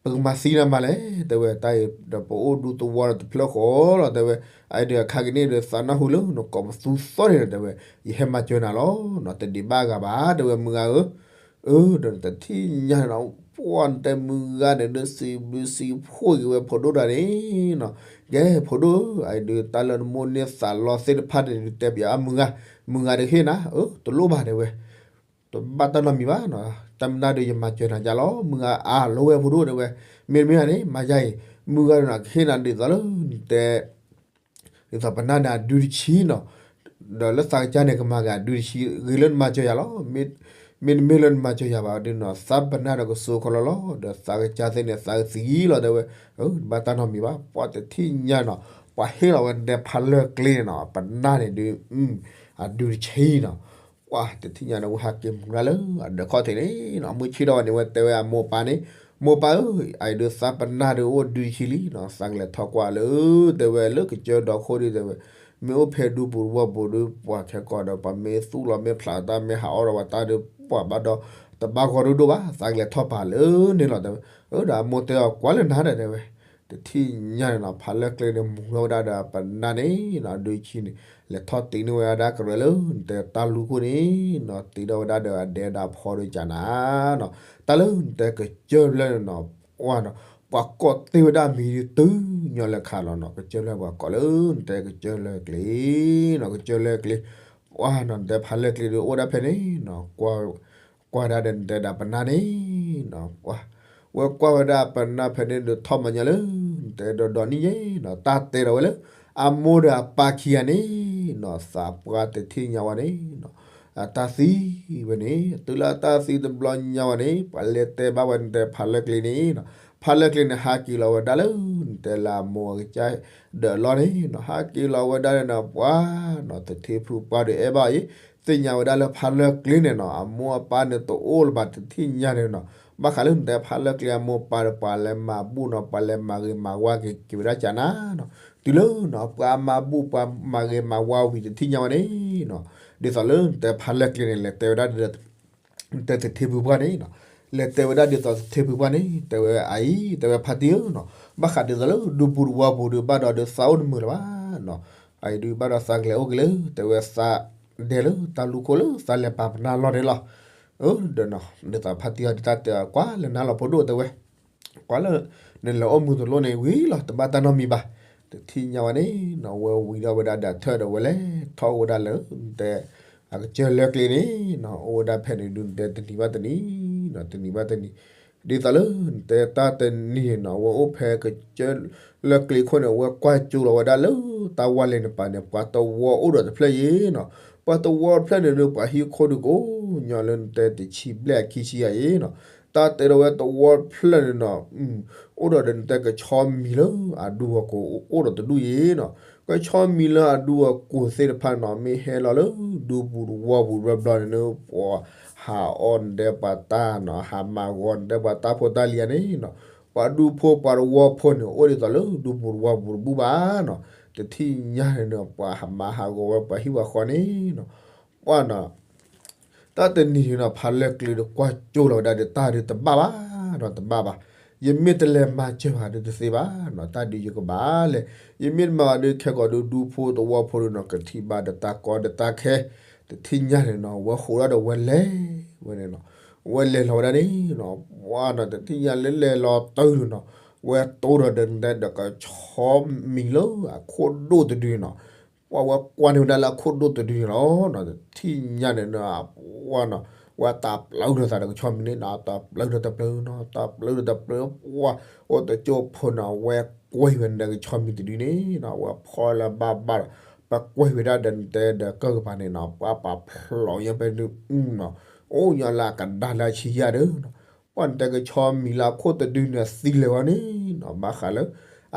ပကမၤသံနၤမးလဲၣ် တဲဝဲ, တၢ်အံၤဒီးပအိၣ်ဒူသဝီဒီးတဖျၢၣ်ဃီလီၤ တဲဝဲ, အဒုးအခါကန့ၣ်ဒီးသးနၢ်ဟူလၢနကိးပသူသီၣ်န့ၣ်ဒီးတဲဝဲ, ယဟဲမၤစၢၤနၤလီၤနီၤ, တဒံးဘၣ်အဂၤဘၣ် တဲဝဲမုၢ်ဂၤဧၢ အၢ ဒီးတထံၣ်ညါန့ၣ်နီၤ, ပှၢ်နတဲမုၢ်ဂၤန့ၣ်ဒုးစံးဘျုးစံးဖှိၣ်က့ၤဝဲဖိဒိၣ်တဂၤန့ၣ်နီၤ, ကဲဖိဒိၣ်ဧၢ အဒုးတၢ်လၢနမိၣ်န့ၢ်သးလီသ့ၣ်တဖၣ်န့ၣ်ဒုးတဲပၠးအမုၢ်ဂၤ, မုၢ်ဂၤဒုးဟ့ၣ်နၤ, အၢ တလိၣ်ဘၣ်တဲဝဲ, တဘၣ်တၢ်နီတမံၤဘၣ်နီၤ, တၢ်မနုၤဒုးယမၤစၢၤနၤယါလီၤ, မုၢ်ဂၤအါလိၤဝဲဖိဒိၣ်တဲဝဲ, မ့တမ့ၢ်န့ၣ် မၤယါအံၤ, မုၢ်ဂၤန့ၣ်နီၤ ကဟ့ၣ်နၤဒ်သိးလၢနတဲ ဒ်သိးပနၢ်န့ၣ်အဒုတဆံနီၤ, ဒီးလၢသးကစၢ်န့ၣ် ကမၤက့ၤအဒုတဆံ ဂ့ၤလၢနမၤစၢၤယၤလီၤ, မ့တမ့ၢ်လၢနမၤစၢၤယၤဘၣ်ဒုးနီၤ သးပနၢ်ဒီးကစိၤခီလီၤလီၤ, ဒီးသးကစၢ်သ့ၣ်န့ၣ် သးကသံလီၤတဲဝဲ, တဘၣ်တၢ်နီတမံၤဘၣ်, ပှၢ်တထံၣ်ညါနီၤ, ပှၤဟ့ၣ်လီၤဝဲနတဲဖးလၢကျဲန့ၣ်နီၤ, ပနၢ်န့ၣ်ဒုး အဒုတဆံနီၤ ပှၢ်တထံၣ်ညါန့ၣ် ဝဲဟးက့ၤမူၤလၢအဒၢးခီၣ်ထံးန့ၣ်နီၤ, မုၢ်ဆ့ၣ်ထီၣ်ဝဲန့ၣ် ဝဲတဲဝဲအမိၢ်ပၢ်န့ၣ်, မိၢ်ပၢ်ဧၢ, အအံၤဒုးသးပနၢ်ဒုးအိၣ်ဒုတဆံလံနီၤ, သးကလဲၤထီၣ်ကွၢ်လၢ တဲဝဲလၢကစၢၢ်ဒီခိၣ်ဒုးတဲဝဲ, မ့ၢ်အိၣ်ဖဲဒူပူၤတဝီပူၤဒုး ပှၤခဲကိာ်ဒီး ပှၤမ့ၢ်သူၣ်လီၤမ့ၢ်ဖျးတၢ်မ့ၢ်ဟးအီၣ်ဒီးပှၤတၢ်ဒုး ပှၤဘၣ်ဒီး တဘၣ်ဂီၤဒိၣ်ဒိၣ်ဘၣ်, သးကလဲၤထီၣ်ပာ်လၢန့ၣ်လီၤတဲဝဲ, အၢ ဒီးအမိၢ်တဲအီၤကွၢ်လၢနၤဒီးတဲဝဲ, တထံၣ်ညါန့ၣ်နီၤ, ဖးလၢကျဲန့ၣ် မူၤထီၣ်ဝဲဒၣ်ဒီးပနၢ်န့ၣ်နီၤ, ဒုဆံန့ၣ်, လဲၤထီၣ်တ့န့ၢ်ဝဲဒၣ်ကရၢလၢနတဲတၢ်လူၤခိၣ်န့ၣ်နီၤ, တ့ထီၣ်ဝဲဒၣ်ဒီးအဒဲဒၣ်ဖီဒီးကနၤနီၤ, တၢ်လၢနတဲကစၢၢ်ဖျၢၣ်န့ၣ်နီၤ, ပှၢ်နီၤ, ပှၤကိးတ့ၢ်ဝဲဒၣ်မံၤဒုးတုၤညီလၢခါလီၤနီၤ, ကစၢၢ်ဖျၢၣ်ပှၤကိးလၢနတဲကစၢၢ်လၢကျဲနီၤ, ကစၢၢ်လၢကျဲ, ပှၢ်နီၤ, နတဲဖးလၢကျဲဒုးအိၣ်ဒၣ်ဖဲန့ၣ်နီၤ, ကွၢ်ဝဲဒၣ်ဒီးနတဲဒၣ်ပနၢ်န့ၣ်နီၤ, ဝဲကွၢ်ဝဲဒၣ်ပနၢ်ဖဲန့ၣ်ဒီးထီၣ်မၤညါလၢ နတဲဒီးဒီနံၣ်ယဲနီၤ, တၢ်တဲဒီးဝဲလၢ အမိၢ်ဒီးအပၢ်ခံဂၤန့ၣ်နီၤ, သးပှၢ်တထံၣ်ညါဝဲန့ၣ်နီၤ, အတၢ်သံဝဲန့ၣ်, တုၤလၢအတၢ်သံတဘျီညါဝဲန့ၣ် ပှၤလဲၤတဲဘၣ်ဝဲနတဲဖးလၢကျဲန့ၣ်နီၤ, ဖးလၢကျဲန့ၣ် ဟးက့ၤလီၤဝဲဒၣ်လၢ နတဲလၢအမိၢ်အကစၢ်ဒၢးအလီၢ်န့ၣ်နီၤ, ဟးက့ၤလီၤဝဲဒၣ်န့ၣ်နီၤ ပှၤနီၤ သထ့ဖုပှၢ်ဒီးအဲၣ်ဘၣ်အီၤအံၤ, သ့ၣ်ညါဝဲဒၣ်လၢဖးလၢကျဲန့ၣ်နီၤ အမိၢ်အပၢ်န့ၣ်တအိၣ်လၢၤဘၣ် တထံၣ်ညါန့ၣ်နီၤ, ဘၣ်ဃးလၢနတဲဖးလၢကျဲအမိၢ်ပၢ်ဒီး ပှၤလဲၤမၤဘူၣ်နီၤ ပှၤလဲၤမၤဂ့ၤမၤဝါက့ၤက့ၤဝဲဒၣ်ကနၤနီၤ, တုၤလၢနီၤ ပှၤမၤဘူၣ်ပှၤမၤဂ့ၤမၤဝါဝံၤ တထံၣ်ညါဝဲန့ၣ်နီၤ, ဒ်သိးလၢနတဲဖးလၢကျဲန့ၣ် လဲၤတဲဝဲဒၣ် တဲသထ့ဖုပှၢ်န့ၣ်နီၤ, လဲၤတဲဝဲဒၣ်ဒ်သိးသထ့ဖုပှၢ်န့ၣ် တဲဝဲအအံၤ တဲဝဲဖါတံၢ်ဧၢနီၤ, ဘၣ်ဃးဒ်သိးလၢဒူပူၤသဝီပူၤဒုး ဘၣ်ဒီးဒုးသးအိၣ်တမုာ်လၢၤဘၣ်နီၤ, အအံၤဒုးဘၣ်ဒီးသးကလဲၤအိၣ်က့ၤလၢ တဲဝဲသးဒဲလၢတၢ်လူၢ်ခိၣ်လၢသးလဲၤပာ်ပနၢ်လီၢ်န့ၣ်လီၤ, ဒီးနီၤ ဒ်သိးဖါတံၢ်အီၤဒုးတၢ်တဲအီၤ ကွၢ်လၢနၤလီၤဖိဒိၣ်တဲဝဲ ကွၢ်လၢ နလဲၤအိၣ်မုာ်တလိၣ်န့ၣ်ဝံၤလီၤ တဘၣ်တၢ်နီတမံၤဘၣ်, တထံၣ်ညါဝဲန့ၣ်နီၤ ဝဲဝံၤဒီးဝဲဒၣ်ဒီးထၢၣ်ဒီးဝဲလဲၤထီၣ်အိၣ်ဝဲဒၣ်လၢ နတဲ အကစၢၢ်လၢကျဲန့ၣ်နီၤ အိၣ်ဝဲဒၣ်ဖဲန့ၣ်ဒုး နတဲတနံၤဘၣ်တနံၤနီၤ တနံၤဘၣ်တနံၤ, ဒ်သိးလၢနတဲတၢ်တနံၤန့ၣ်နီၤ ဝဲအိၣ်ဖဲကစၢၢ်လၢကျဲခိၣ်န့ၣ် ဝဲကွၢ်ကၠိလီၤဝဲဒၣ်လၢတၢ်ဝါလဲၤနပၤန့ၣ် ပှၤသဝီအိၣ်ဒီးတဖျၢၣ်အံၤနီၤ, ပှၤသဝီတဖျၢၣ်န့ၣ်ဒုး ပှၤဟံၣ်ခိၣ်ဒုးကိးညီလၢနတဲတဆံဘျဲၣ်အခံဆံယၤအံၤနီၤ, တၢ်တဲဒီးဝဲသဝီတဖျၢၣ်န့ၣ်နီၤ အိၣ်ဒီးဒီးနတဲကဆီမံၤလၢအဒူအကိးအိၣ်ဒီးတဒူၣ်အံၤနီၤ, ကဆီမံၤလၢအဒူအကိးသ့ၣ်တဖၣ်န့ၣ်နီၤ မ့ၢ်ဟဲလီၤလၢဒူပူၤသဝီပူၤဘျီဘျီန့ၣ် ပှၤဟးအီၣ်နတဲပှၤတၢ်နီၤ ဟးမၤဂီၤနတဲပှၤတၢ်ဖိတၢ်လံၤဧါန့ၣ်နီၤ, ပှၤဒူဖိပှၤသဝီဖိန့ၣ် အိၣ်ဒ်သိးလၢဒူပူၤသဝီပူၤတဘူၣ်ဘၣ်နီၤ, တထံၣ်ညါန့ၣ်နီၤ ပှၤဟးမၤဟးဂီၤဝဲပှၤဟံၣ်ပှၤဃီန့ၣ်နီၤ, ပှၤနီၤ တၢ်တနံၤန့ၣ်နီၤ ဖးလၢကျဲဒီးကွၢ်ကၠိလီၤဝဲဒၣ်ဒီး တၢ်ဒုးတဘၣ်ဘၣ်နီၤ တဘၣ်ဘၣ်, ယမ့ၢ်တလဲၤမၤစၢၤဘၣ်ဒုးတသ့ဘၣ်နီၤ တၢ်ဒုးယကဘၣ်လဲၤ, ယမ့ၢ်တမၤဘၣ်ဒုး ခဲကိာ်ဒုးဒူဖိသဝီဖိဒုးနီၤ ကထံၣ်ဘၣ်ဒီးတၢ်ကီဒီးတၢ်ခဲ, တထံၣ်ညါန့ၣ်နီၤ ဝဲဃိးဒီးဝဲလဲၤဝဲန့ၣ်နီၤ, ဝဲလဲၤလီၤဝဲဒၣ်န့ၣ်နီၤ ပှၤနီၤ တထံၣ်ညါလၢလဲၤလီၤတုၤနီၤ, ဝဲတိဒီးဒီးနတဲဒီးကဆီမံၤလၢအခိၣ်ဒိၣ်တဒုနီၤ ပှၤဝဲကွၢ်န့ၢ်ဝဲဒၣ်လၢအခိၣ်ဒိၣ်တဒုန့ၣ်လီၤ. တထံၣ်ညါန့ၣ် ပှၤနီၤ ဝဲတၢ်ပျၢၤဒီးသးဒီးကဆီမံၤန့ၣ်နီၤ တၢ်ပျၢၤဒီးတပျၢၤနီၤ တၢ်ပျၢၤဒီးတပျၢၤ ပှၤ အိၣ်တကၠိဖိနီၤ ဝဲကွၢ်ဝဲန့ၣ်ဒီးကဆီမံၤတဒုန့ၣ်နီၤ ဝဲဖီလၢဘၣ်ဘၣ်ဒီး ပကွၢ်ဝဲဒၣ်ဒီးနတဲဒီးကၢၢ်ကပၤန့ၣ်နီၤ ပှၤပာ်ဖျိးညါဖဲန့ၣ်နီၤ အိၣ်ညါလၢအကဒါလၢအဆံယဲၢ်ဒီး ပှၤနတဲကဆီမံၤလၢအခိၣ်တဒုန့ၣ်သံလၢၤဝဲန့ၣ်နီၤ ဘၣ်ဃးလၢ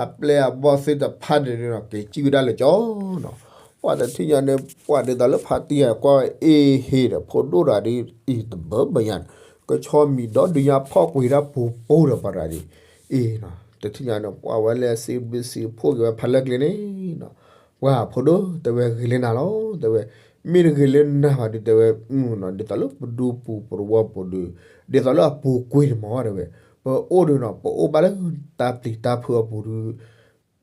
အပျဲၢ်အဘီၣ်သ့ၣ်တဖၣ်န့ၣ်နီၤ က့ၤစံၣ်ဝဲဒၣ်လၢကၠီနီၤ ပှၤတထံၣ်ညါန့ၣ် ပှၤဒ်သိးလၢဖါတံၢ်အကွၢ်ဝဲအ့ဟ့ဒီး ဖိဒိၣ်တဂၤဒ်အံၤတဘၢဘၢညါန့ၣ် ကဆီမံၤဒီဒုညါဖီၣ်ကွံာ်ဒၣ်ပူၤပိၢ်ဒီးပှၤတဂၤဒ်အံၤနီၤ တထံၣ်ညါန့ၣ် ပှၤဝဲလဲၤစံးဘျုးစံးဖှိၣ်က့ၤဝဲဖးလၢကျဲန့ၣ်နီၤ ပှၤဖိဒိၣ်တဲဝဲဂ့ၤလၢနၤလီၤ တဲဝဲ မ့ၢ်တဂ့ၤလၢနၤဘၣ်ဒုးတဲဝဲ နီၤ ဒ်သိးလၢပဒူပူၤပတဝီပူၤဒုး ဒ်သိးလၢအပူၤကွံာ်န့ၣ်မ့ၢ်တဲဝဲ ပအိၣ်ဒုးနီၤ ပအိၣ်ဘၣ်လၢတၢ်ပျံၤတၢ်ဖုးအပူၤဒုး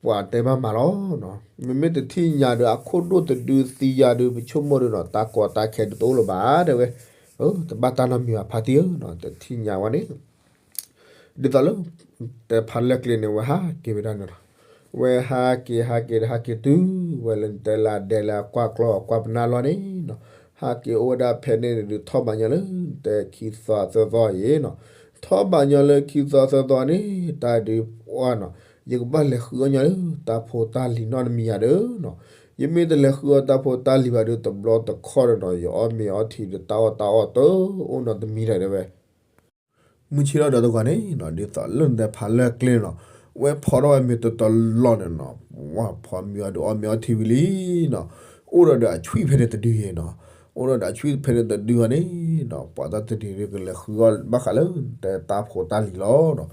ပှၤတဲဘၣ်မးလီၤနီၤ မ့မ့ၢ်တထံၣ်ညါဒီး အခိၣ်ဒိၣ်တဒုသံယၤဒုး ပဆိကမိၣ်ဒုးနီၤ တၢ်ကီတၢ်ခဲဒုးတအိၣ်လၢၤဘၣ်တဲဝဲ တဘၣ်တၢ်နီတမံၤဘၣ်ဖါတံၢ်ဧၢနီၤ တထံၣ်ညါဝဲန့ၣ် ဒ်သိးလၢ တဲဖးလၢကျဲန့ၣ် ဝဲဟးက့ၤဝဲဒၣ်န့ၣ်လီၤ. ဝဲဟးက့ၤ ဟးက့ၤဒီးဟးက့ၤတုၤ ဝဲလၢနတဲလၢအဒဲလၢအကွၢ်ကျီအကွၢ်ပနၢ်လီၢ်န့ၣ်နီၤ, ဟးက့ၤအိၣ်ဝဲဒၣ်ဖဲန့ၣ်န့ၣ်ဒုး ထီၣ်ဘးညီလၢ နတဲခံသီသၢသီအံၤနီၤ, ထီၣ်ဘးညီလၢခံသီသၢသီန့ၣ် တၢ်ဒုးပှၢ်နီၤ, ယကဘၣ်လဲၤဃုအီၣ်ညီလၢ တၢ်ဖိတၢ်လံၤနီတမံၤယၤဒီးနီၤ, ယမ့ၢ်တလဲၤဃုအီၣ်တၢ်ဖိတၢ်လံၤဘၣ်ဒီး တဘျီတခီၣ်ဒီးနီၤ ယအီၣ်မ့ၤအီထံဒီးတၢ်အီၣ်တၢ်အီတအိၣ်နီတမံၤဒီးတဲဝဲ မုၢ်ဆ့ၣ်ထီၣ်ဒီးတဂီၤန့ၣ်နီၤ ဒ်သိးလၢနတဲဖးလၢကျဲန့ၣ်နီၤ, ဝဲဖီထီၣ်ဝဲမ့ၤတတီၤလီၢ်န့ၣ်နီၤ, ဝဲဖီမ့ၤအီၤဒီးအီၣ်မ့ၤအီထံဝံၤလံနီၤ, အိၣ်ဒီးဒီးအဆွံၣ်ဖဲန့ၣ်တဒုအံၤနီၤ, အိၣ်ဒီးဒီးအဆွံၣ်ဖဲန့ၣ်တဒုအံၤန့ၣ်နီၤ, ပှၤတၢ်တဒုန့ၣ်ကလဲၤဃုအီၣ်ဘၣ်ဃးလၢ တဲတၢ်ဖိတၢ်လံၤလီၤနီၤ,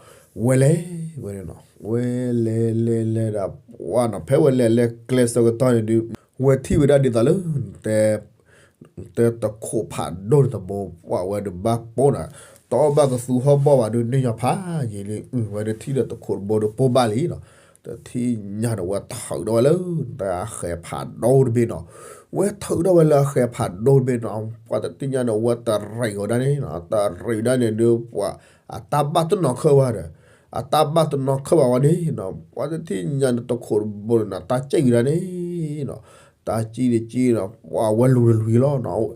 ဝဲလဲၤဝဲန့ၣ်နီၤ, ဝဲလဲၤလဲၤလဲၤဒီးပှၢ်နီၤ, ဖဲဝဲလဲၤလဲၤကျဲဆၢကတီၢ်န့ၣ်ဒုး ဝဲထံၣ်ဝဲဒၣ်ဒ်သိးလၢ တဲ တဲတခိးဖးဒိၣ်န့ၣ်တဘိ ပှၢ်ဝဲဒုးဘၣ်ပိၢ်နီၤ, တအီၣ်ဘၣ်ကသူဟီၣ်ဘီၣ်ဘၣ်ဒုးန့ၢ်ညီဖးယံာ်လံ, ဝဲဒုးထံၣ်ဒီးတခိးတဘိဒုးပိၢ်ဘၣ်လံနီၤ, တထံၣ်ညါဒီးဝဲထုးထီၣ်ဝဲလၢ တဲအဃဲၤဖးဒိၣ်တဘ့ၣ်နီၤ, ဝဲထုးထီၣ်ဝဲလၢအဃဲၤဖးဒိၣ်တဘ့ၣ်နီၤ, ပှၢ်တထံၣ်ညါဒီးဝဲတရံးဝဲဒၣ်န့ၣ်နီၤ, တရံးဒၣ်န့ၣ်ဒုးပှၢ် အတၢ်ဘၣ်တနီၤခၢၣ်ဝဲဒီး အတၢ်ဘၣ်တနီၤခၢၣ်ဘၣ်ဝဲန့ၣ်နီၤ, ပှၢ်တထံၣ်ညါဒီးတခိးတဘိန့ၣ်နီၤ တၢ်စံၣ်ဝဲဒၣ်န့ၣ်နီၤ, တၢ်စံၣ်တစံၣ်နီၤ ပှၢ်ဝဲလူၤတလူၤလီၤနီၤ,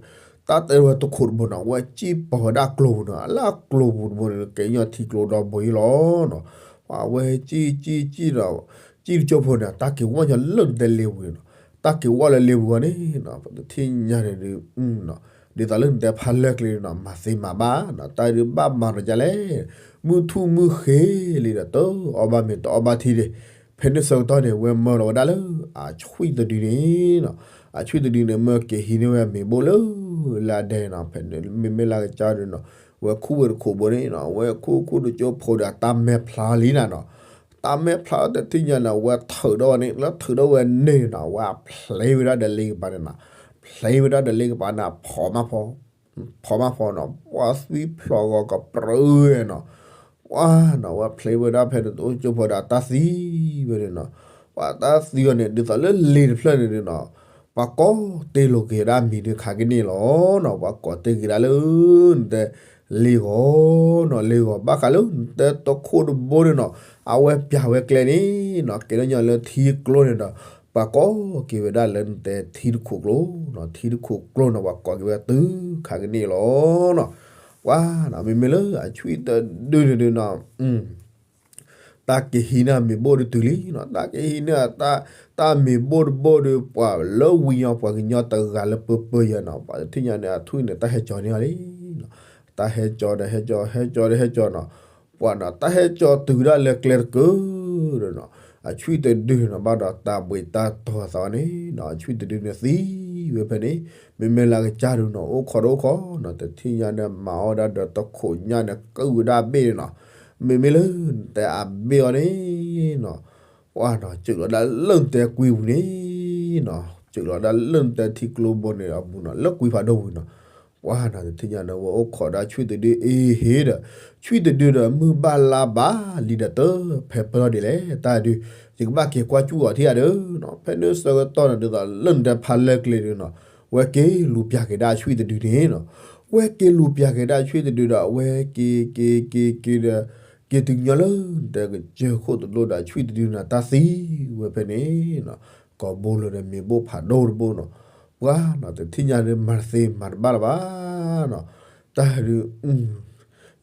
တၢ်တဲဝဲတခိးတဘိနီၤ ဝဲစံၣ်ပီၤဝဲဒၣ်ကျိပူၤနီၤ, လၢအကျိပူၤတဘိန့ၣ် ကဲညီထံကျိဒီဘိအံၤလီၤနီၤ, ပှၢ်ဝဲစံၣ်စံၣ်စံၣ်ဒီး စံၣ်တကၠိဖိန့ၣ် တၢ်က့ၤဝီညီလၢနတဲလ့ပူၤန့ၣ်နီၤ, တၢ်က့ၤဝီလၢလ့ပူၤဝဲန့ၣ်နီၤ, ပှၢ်တထံၣ်ညါန့ၣ်ဒုးနီၤ ဒ်သိးလၢနတဲဖးလၢကျဲနီၤ မၤသ့မၤဘၣ်နီၤ တၢ်ဒုးဘၣ်မၤဒီးဒ်လဲၣ်, မုၢ်ထူၣ်မုၢ်ဃ့လံဒီး တအီၣ်ဘၣ်မ့ၤတအီဘၣ်ထံဒံး, ဖဲန့ၣ်ဆၢကတီၢ်န့ၣ် ဝဲမၢလီၤဝဲဒၣ်လၢ အဆွံၣ်တဒုန့ၣ်နီၤ, အဆွံၣ်တဒုန့ၣ် မၢက့ၤဟံးန့ၢ်ဝဲမ့ၤဘိၣ်လၢ လၢအဒဲန့ၣ်နီၤ, ဖဲန့ၣ်မ့မ့ၢ်လၢကစၢ်ဒုးနီၤ, ဝဲခူၣ်ဝဲတခိးဘိန့ၣ်နီၤ, ဝဲခူၣ်ခူၣ်တကၠိဖိဒီးတၢ်မဲာ်ဖျါလံနၤနီၤ, တၢ်မဲာ်ဖျါတထံၣ်ညါန့ၣ် ဝဲထုးထီၣ်ဝဲန့ၣ် လၢထုးထီၣ်ဝဲန့ၣ်နီၤ, ဝဲဖျ့ဝဲဒၣ်ဒီးလ့ကပၤန့ၣ်နီၤ, ဖျ့ဝဲဒၣ်ဒီးလ့ကပၤန့ၣ် ဖီမးဖီ ဖီမးဖီနီၤ, ပှၤသွံဖျိးဂီၤကပြုၢ်နီၤ, ပှၤနီၤ ဝဲဖျ့ဝဲဒၣ်ဖဲန့ၣ် တအိၣ်ကၠိဖိဒီးတၢ်သံဝဲန့ၣ်နီၤ, ပှၤတၢ်သံအီၤန့ၣ် ဒ်သိးလၢလ့တဖျၢၣ်န့ၣ်နီၤ, ပှၤကိးတ့ၢ်လိာ်က့ၤဒၣ်မံၤဒုးခးကန့ၢ်လီၤနီၤ, ပှၤကိးတ့ၢ်က့ၤဒၣ်လၢ နတဲ လ့ဂီၤနီၤ, လ့ဂီၤဘၣ်ဃးလၢနတဲတခိၣ်တဘိန့ၣ်နီၤ, အဝဲပျၢ်ဝဲကျဲန့ၣ်နီၤ, ကဲထီၣ်ညီလၢထံကျိန့ၣ်ဒီး ပှၤကိးက့ၤဝဲဒၣ်လၢနတဲထံတခိၣ်ကျိနီၤ, ထံတခိၣ်ကျိနီၤ ပှၤကိးက့ၤဝဲတုၤခးကန့ၢ်လီၤနီၤ, ပှၤနီၤ မ့မ့ၢ်လၢအဆွံၣ်တဒုန့ၣ်ဒုးနီၤ တၢ်က့ၤဟံးန့ၢ်အမ့ၤဘိၣ်ဒုးတုၤလံနီၤ, တၢ်က့ၤဟံးန့ၢ် တၢ်မ့ၤဘိၣ်တဘိၣ်ဒီး ပှၤလၢဝံၤညီ ပှၤကညီတဂၤလၢပၢပၢယဲနီၤ, ပှၤတထံၣ်ညါန့ၣ် အဆွံၣ်န့ၣ် တၢ်ဟဲကၠီၤန့ၢ်အီၤလံနီၤ, တၢ်ဟဲကၠီၤဒီးဟဲကၠီၤ ဟဲကၠီၤဒီးဟဲကၠီၤနီၤ, ပှၤနီၤ တၢ်ဟဲကၠီၤတုၤဒၣ်လၢကျဲတကၢၢ်ဒီးနီၤ, အဆွံၣ်တဒုနီၤ ဘၣ်ဒီးတၢ်ဘှံးတၢ်တီၤသးန့ၣ်နီၤ, အဆွံၣ်တဒုန့ၣ်သံဝဲဖဲန့ၣ်, မ့မ့ၢ်လၢကစၢ်ဒုးနီၤ အိၣ်ခိးတအိၣ်ခိးနီၤ, တထံၣ်ညါန့ၣ် မၤအီၣ်ဒၣ်ဒီးတခိးညါန့ၣ် ကုၢ်ဝဲဒၣ်ဘ့ၣ်န့ၣ်နီၤ, မ့မ့ၢ်လၢနတဲအဘ့ၣ်အီၤန့ၣ်နီၤ ပှၤနီၤ စၢၤလီၤဒၣ်လၢနတဲကွံပူၤန့ၣ်နီၤ, စၢၤလီၤဒၣ်လၢနတဲထံကျိဘိန့ၣ်အပူၤနီၤ, လၢကွံဖးဒိၣ်ပူၤနီၤ, ပှၤနီၤ တထံၣ်ညါန့ၣ် ဝဲအိၣ်ခိးဒၣ်ဆွံၣ်တဒုအ့ဟ့ဒီး, ဆွံၣ်တဒုဒီး မုၢ်ဘၣ်လါဘၣ်လံဒီးတဖဲပၢၢ်ထီၣ်ဒ်လဲၣ်, တၢ်ဒုး ယကဘၣ်က့ၤကွၢ်ကၠူၣ်အီၤထံၣ်ဧါဒီးနီၤ, ဖဲန့ၣ်ဆၢကတီၢ်န့ၣ် ဒ်သိးလၢနတဲဖးလၢကျဲဒုးနီၤ, ဝဲက့ၤလူၤပျၢ်က့ၤဒၣ်ဆွံၣ်တဒုန့ၣ်နီၤ, ဝဲက့ၤလူၤပျၢ်က့ၤဒၣ်ဆွံၣ်တဒုဒီး အဝဲက့ၤက့ၤက့ၤက့ၤဒီး က့ၤတုၤညီလၢ နတဲကစၢၢ်ခိၣ်တလိၣ်ဒီးဆွံၣ်တဒုန့ၣ်တၢ်သံဝဲဖဲန့ၣ်နီၤ, ကိာ်ဘိလိၤဒီးမ့ၤဘိၣ်ဖးဒိၣ်တဘိနီၤ, ပှၤနီၤ တထံၣ်ညါန့ၣ် မၤတသ့မၤတဘၣ်လၢၤဘၣ်နီၤ, တၢ်ဒုး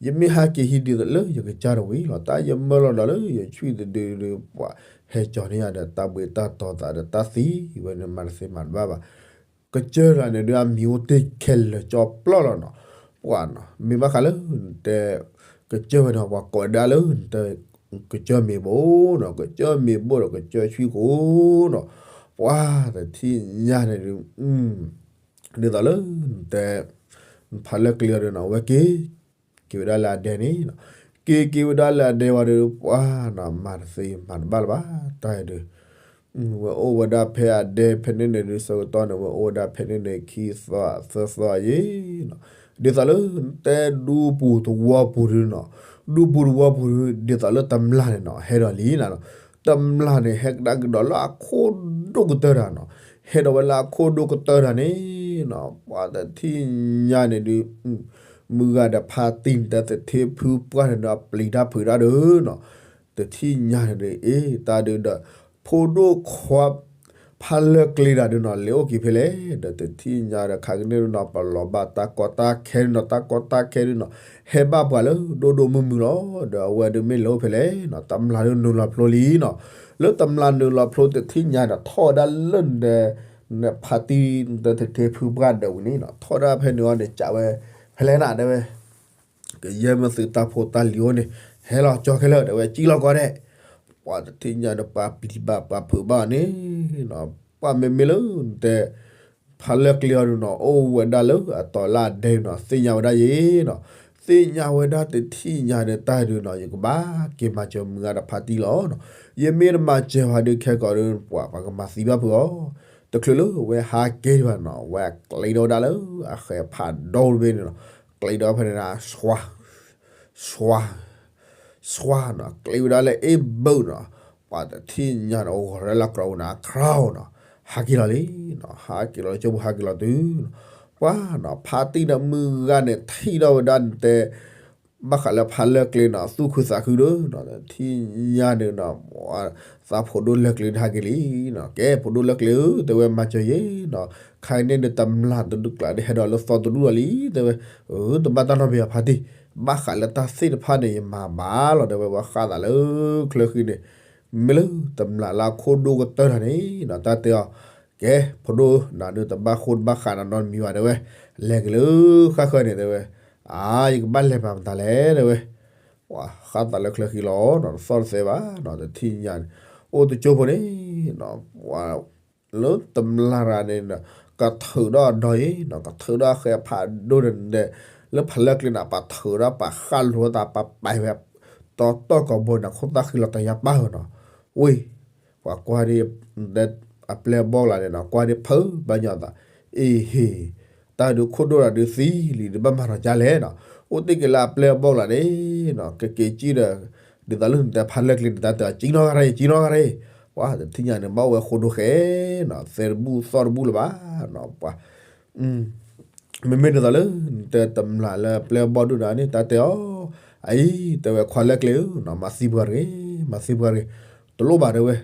ယမ့ၢ်ဟးက့ၤဟံးဒ်သိးလၢယကစၢ်တဝံၤလီၤ, တၢ်ယမၢလီၤဒီးလၢယဆွံၣ်တဒုဒီး ပှၤဟဲကၠီၤန့ၢ်ယၤဒီးတၢ်ဘှံးတၢ်တီၤသးဒီးတၢ်သံဝဲန့ၣ် မၤတသ့မၤတဘၣ်ဘၣ်. ကစၢၢ်တဂၤန့ၣ်ဒုး အမံၤအိၣ်တ့ၢ်ခဲလၢာ်ကၠီပျီလီၤနီၤ, ပှၤနီၤ မ့ၢ်ဘၣ်ဃးလၢနတဲ ကစၢၢ်ဝဲန့ၣ် ပှၤကိးဒၣ်လၢနတဲ ကစၢၢ်မ့ၤဘိၣ်နီၤ, ကစၢၢ်မ့ၤဘိၣ်ဒီးကစၢၢ်ဆွံၣ်ကိၣ်နီၤ, ပှၤတထံၣ်ညါန့ၣ်ဒုး ဒ်သိးလၢနတဲ နဖးလၢကျဲအီၤဒုးနီၤ အဝဲက့ၤ က့ၤဝဲဒၣ်လၢအဒဲန့ၣ်နီၤ, က့ၤက့ၤဝဲဒၣ်လၢအဒဲဝံၤဒီး ပှၤနီၤ မၤတသ့မၤတဘၣ်လၢၤဘၣ် တၢ်ဒုး ဝဲအိၣ်ဝဲဒၣ်ဖဲအဒဲဖဲန့ၣ်န့ၣ်ဒုး ဆၢကတီၢ်န့ၣ် ဝဲအိၣ်ဝဲဒၣ်ဖဲန့ၣ်န့ၣ် ခံသီသၢသီအံၤနီၤ, ဒ်သိးလၢနတဲဒူပူၤသဝီပူၤဒုးနီၤ, ဒူပူၤသဝီပူၤဒုး ဒ်သိးလၢတမျၢ်န့ၣ်နီၤ ဟဲဒီးလံနီၤ, တမျၢ်န့ၣ် ဟဲကဒါကဒီးလၢအခိၣ်ဒိၣ်ကတၢၢ်တၢ်နီၤ, ဟဲဒီးဝဲလၢအခိၣ်ဒိၣ်ကတၢၢ်တၢ်န့ၣ်နီၤ, ပှၤတထံၣ်ညါန့ၣ်ဒုး မုၢ်ဂၤဒီးဖါတံၢ်န့ၣ် တၢ်သထ့ဖုပှၢ်န့ၣ်ဒီး ပျံၤတၢ်ဖုးတၢ်ဒုးနီၤ, တထံၣ်ညါန့ၣ်ဒုး အ့ တၢ်ဒုးဒီး ဖိဒိၣ်ခွါ ဖးလၢကျဲတၢ်ဒုးနီၤ လဲၤအိၣ်က့ၤဖဲလဲၣ်, ဒီးတထံၣ်ညါဒီး ခါကန့ၣ်ဒုးနီၤ ပလီၤဘၣ်တၢ်ကီတၢ်ခဲဒုးနီၤ, တၢ်ကီတၢ်ခဲဒုးနီၤ ဟဲဘၣ်ပှၤလၢဒိၣ်ဒိၣ်မုၢ်မုၢ်လီၤ, ဒီးအဝဲဒုးမ့ၢ်လဲၤအိၣ်ဖဲလဲၣ်နီၤ, တမျၢ်ဒုးနုာ်လီၤဖျိလံနီၤ, လၢတမျၢ်နုာ်လီၤဖျိတထံၣ်ညါဒီး ထီၣ်ဝဲဒၣ်လၢန နဖါတံၢ် နတၢ်သထ့ဖုပှၢ်ဒၢးဝံၤန့ၣ်နီၤ, ထီၣ်ဒၣ်ဖဲန့ၣ်အီၤန့ၣ် ကးဝဲ ဖဲလဲၣ်နၤ တဲဝဲ ကယဲၢ်မ့ၢ်သုတၢ်ဖိတၢ်လံၤအိၣ်န့ၣ် ဟဲလီၤကၠီခဲလၢာ် တဲဝဲ ကံၣ်လီၤကီးဒဲး, ပှၤတထံၣ်ညါဒီး ပှၤပျံၤဘၣ်ပှၤဖုးဘၣ်န့ၣ်နီၤ, ပှၤမ့မ့ၢ်လၢနတဲ ဖးလၢကျဲအီၤဒုးနီၤ အိၣ်ဝဲဒၣ်လၢအတီၤလၢအဒဲနီၤ သ့ၣ်ညါဝဲဒၣ်ယဲနီၤ, သ့ၣ်ညါဝဲဒၣ်တထံၣ်ညါဒီးတၢ်ဒုးနီၤ ယကဘၣ်က့ၤမၤစၢၤမုၢ်ဂၤဒီးဖါတံၢ်လီၤနီၤ, ယမ့ၢ်တမၤစၢၤဝဲဒုးခဲကီးဒုး ပှၤပှၤကမၤသံဘၣ်ဖုးအီၤ, တချုးလၢဝဲဟးက့ၤဒံးဘၣ်နီၤ ဝဲကျဲထီၣ်ဝဲဒၣ်လၢအဃဲၤဖးဒိၣ်တဘ့ၣ်န့ၣ်နီၤ, ကျဲထီၣ်ဖဲန့ၣ် ဆွါ ဆွါ ဆွါနီၤ ကျဲဝဲဒၣ်လၢအ့ၣ်ဘုးနီၤ, ပှၤတထံၣ်ညါနီၤ အိၣ်ဂီၤရဲလၢကြၢးနီၤ ခရၢနီၤ, ဟးက့ၤလီၤလံနီၤ, ဟးက့ၤလီၤလၢကၠိပူၤ ဟးက့ၤလီၤတုၤနီၤ, ပှၤနီၤ ဖါတံၢ်ဒီးမုၢ်ဂၤန့ၣ် ထံၣ်ထီၣ်ဝဲဒၣ်နတဲ ဘၣ်ဃးလၢဖးလၢကျဲနီၤ သူၣ်ခုသးခုဒီးနီၤ တထံၣ်ညါန့ၣ်နီၤ သးဖိဒိၣ်လၢကျဲဒၣ်ဟဲက့ၤလံနီၤ, ကဲ ဖိဒိၣ်လၢကျဲဧၢ တဲဝဲ မၤစၢၤယဲနီၤ, ခါအံၤန့ၣ်ဒီးတမျၢ်တဒူၣ်ကျါဒီးဟဲဒီးလၢသီတဒူၣ်ဒီးလံ တဲဝဲ, တဘၣ်တၢ်နီတမံၤဘၣ်ဖါတံၢ်, ဘၣ်ဃးလၢတၢ်သ့ၣ်တဖၣ်န့ၣ် ယမၤဘၣ်လီၤ တဲဝဲ ပှၤဃၣ်သးလၢချၢဃံန့ၣ်, မ့ၢ်လၢတမျၢ်လၢအခိၣ်ဒိၣ်ကတၢၢ်တၢ်န့ၣ်နီၤ တၢ်တဲအီၤ, က ကဲ ဖိဒိၣ်နၤဒုးတဘၣ်ဃိတဘၣ်ဃးနၤနီတမံၤဘၣ် တဲဝဲ, လဲၤက့ၤလၢဃၣ်ဃၢၤန့ၣ် တဲဝဲ, အါ ယကဘၣ်လဲၤမၤမတၤလဲၣ် တဲဝဲ, ပှၤဃၣ်သးလၢချၢဃံလီၤနီၤ တသီၣ်တသဲဘၣ်နီၤ တထံၣ်ညါန့ၣ်, အိၣ်တကၠိဖိန့ၣ်နီၤ ပှၤ လၢတမျၢ်တဂၤန့ၣ်နီၤ ကထုးဒီးအဒီယ့ၤနီၤ ကထုးဒီးအဃဲအဖးဒိၣ်န့ၣ်ဒီး လၢဖးလၢကျဲန့ၣ် ပှၤထုးဒီးပှၤဃၣ်လိာ်သး ပှၤပာ်ဝဲ တီတီကိးဘိန့ၣ် ခိၣ်သၣ်ဃံလီၤတယါပၢ်ဧၢနီၤ, ဝ့ၢ် ပှၤကွၢ်ဒ် အပျဲၢ်အဘီၣ်ကျါန့ၣ်နီၤ ကွၢ်ဒ်ဖုဘၣ်ညီသး, အ့ဟ့ၣ် တၢ်ဒုးခိၣ်ဒိၣ်တၢ်ဒုးသံလံ တဘၣ်မၤထီၣ်ကလဲၣ်နီၤ, အိၣ်တ့ၢ်က့ၤလၢအပျဲၢ်အဘီၣ်ကျါန့ၣ်နီၤ ကက့ၤကံၣ်ဒီး ဒ်သိးလၢနတဲဖးလၢကျဲန့ၣ် တၢ်တဲအီၤ ကံနီၢ်ဂၤရ့ၣ် ကံနီၢ်ဂၤရ့ၣ်, ပှၤတထံၣ်ညါန့ၣ် ဘၣ်အိၣ်ဝဲဃိဒိၣ်ဃဲနီၤ သဲတဘူၣ်သီၣ်တဘူၣ်လၢၤဘၣ်နီၤ ပှၤ မ့မ့ၢ်ဒ်သိးလၢ နတဲတမျၢ်လၢပျဲၢ်ဘီၣ်ဒိၣ်နၤန့ၣ် တၢ်တဲအီၤ, အအံၤ တဲဝဲခွါလၢကျဲဧၢနီၤ မၤသံပှၤတဂ့ၤ မၤသံပှၤတဂ့ၤ, တလိၣ်ဘၣ်တဲဝဲ,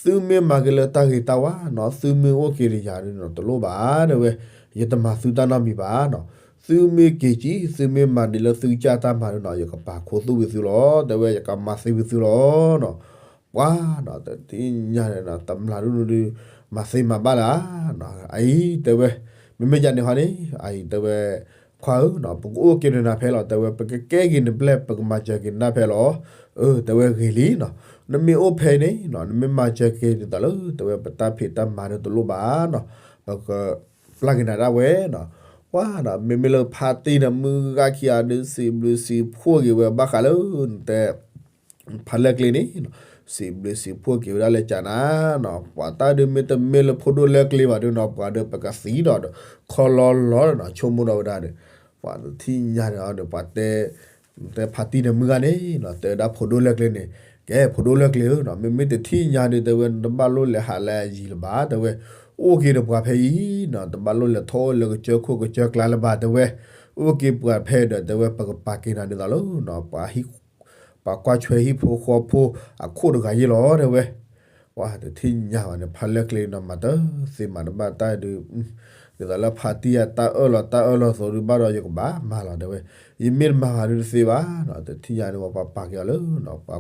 သုမ့ၢ်မၤက့ၤလၢတၢ်ဂ့ၤတၢ်ဝါနီၤ သုမ့ၢ်အိၣ်က့ၤဒီးယၤဒုးနီၤ တလိၣ်ဘၣ်တဲဝဲ, ယတမၤသုတၢ်နီတမံၤဘၣ်နီၤ, သုမ့ၢ်က့ၤကံၣ် သုမ့ၢ်မၤဒ်လၢသုကစၢ်တၢ်မၤဒုးနီၤ ယကပာ်ခူသူၣ်ဝံၤသုလီၤ တဲဝဲ ယကမၤသံဝံၤသုလီၤနီၤ ပှၤနီၤ တထံၣ်ညါန့ၣ်နီၤ တမျၢ်ဒုးဒုး မၤသ့မၤဘၣ်လၢၤနီၤ အအံၤတဲဝဲ, မ့မ့ၢ်ယၤန့ၣ်ဟီန့ၣ် အအံၤတဲဝဲ, ခွါဧၢနီၤ ပကအိၣ်က့ၤဒီးနၤဖဲလီၤ တဲဝဲ ပကကဲက့ၤနပျဲၢ် ပကမၤစၢၤက့ၤနၤဖဲလီၤ, အၢ တဲဝဲဂ့ၤလံနီၤ, နမ့ၢ်အိၣ်ဖဲအံၤန့ၣ်နီၤ နမ့ၢ်မၤစၢၤက့ၤဒ်သိးလၢ တဲဝဲပတၢ်ဖံးတၢ်မၤဒုးတလိၣ်ဘၣ်နီၤ, ပကပျၢ်က့ၤနၤဒၣ်ဝဲနီၤ, ပှၤနီၤ မ့မ့ၢ်လၢဖါတံၢ်ဒီးမုၢ်ဂၤခံဂၤဒုး စံးဘျုးစံးဖှိၣ်က့ၤဝဲဘၣ်ဃးလၢ နတဲ ဖးလၢကျဲန့ၣ်နီၤ, စံးဘျုးစံးဖှိၣ်က့ၤဝဲဒၣ်လၢကနၤနီၤ, ပှၤတၢ်ဒုးမ့တမ့ၢ်လၢဖိဒိၣ်လၢကျဲဘၣ်ဒုးနီၤ ပှၤဒုးပကသံဒီး ခီလီလီဒီးနီၤ ဆိကမိၣ်ဒီးဝဲဒၣ်ဒီး, ပှၤတထံၣ်ညါန့ၣ်ဒီး ပှၤတဲ တဲဖါတံၢ်န့ၣ်မုၢ်ဂၤန့ၣ်နီၤ တဲဝဲဒၣ်ဖိဒိၣ်လၢကျဲန့ၣ်, ကဲဖိဒိၣ်လၢကျဲဧၢနီၤ မ့မ့ၢ်တထံၣ်ညါဒုး တဲဝဲ နတဘၣ်လိၣ်လဲၤဟးလၢအယံၤလၢၤဘၣ် တဲဝဲ, အိၣ်က့ၤဒီးပှၤဖဲအံၤနီၤ တဘၣ်လိၣ်လဲၤထီၣ်အိၣ်လၢကစၢၢ်ခိၣ်ကစၢၢ်ကျါလၢၤဘၣ် တဲဝဲ, အိၣ်က့ၤပှၤဖဲဒီး တဲဝဲ ပကပာ်က့ၤနၤဒ်သိးလၢနီၤ ပှၤကွၢ်ထွဲဟံၣ်ဖိဃီဖိအခိၣ်တဂၤယ့ၢ်လီၤ တဲဝဲ, ပှၤတထံၣ်ညါဘၣ်န့ၣ် ဖးလၢကျဲနီၤ မၤတသ့မၤတဘၣ်တၢ်ဒုး, ဒ်သိးလၢဖါတံၢ်အတၢ်အၢၣ်လီၤတၢ်အၢၣ်လီၤသိးဒုး ဘၣ်ဒီးယကဘၣ်မၤလီၤ တဲဝဲ, ယမ့ၢ်တမၤဘၣ်ဒုးတသ့ဘၣ်နီၤ တထံၣ်ညါန့ၣ် ပှၤပာ်က့ၤအီၤလၢနီၤ ပှ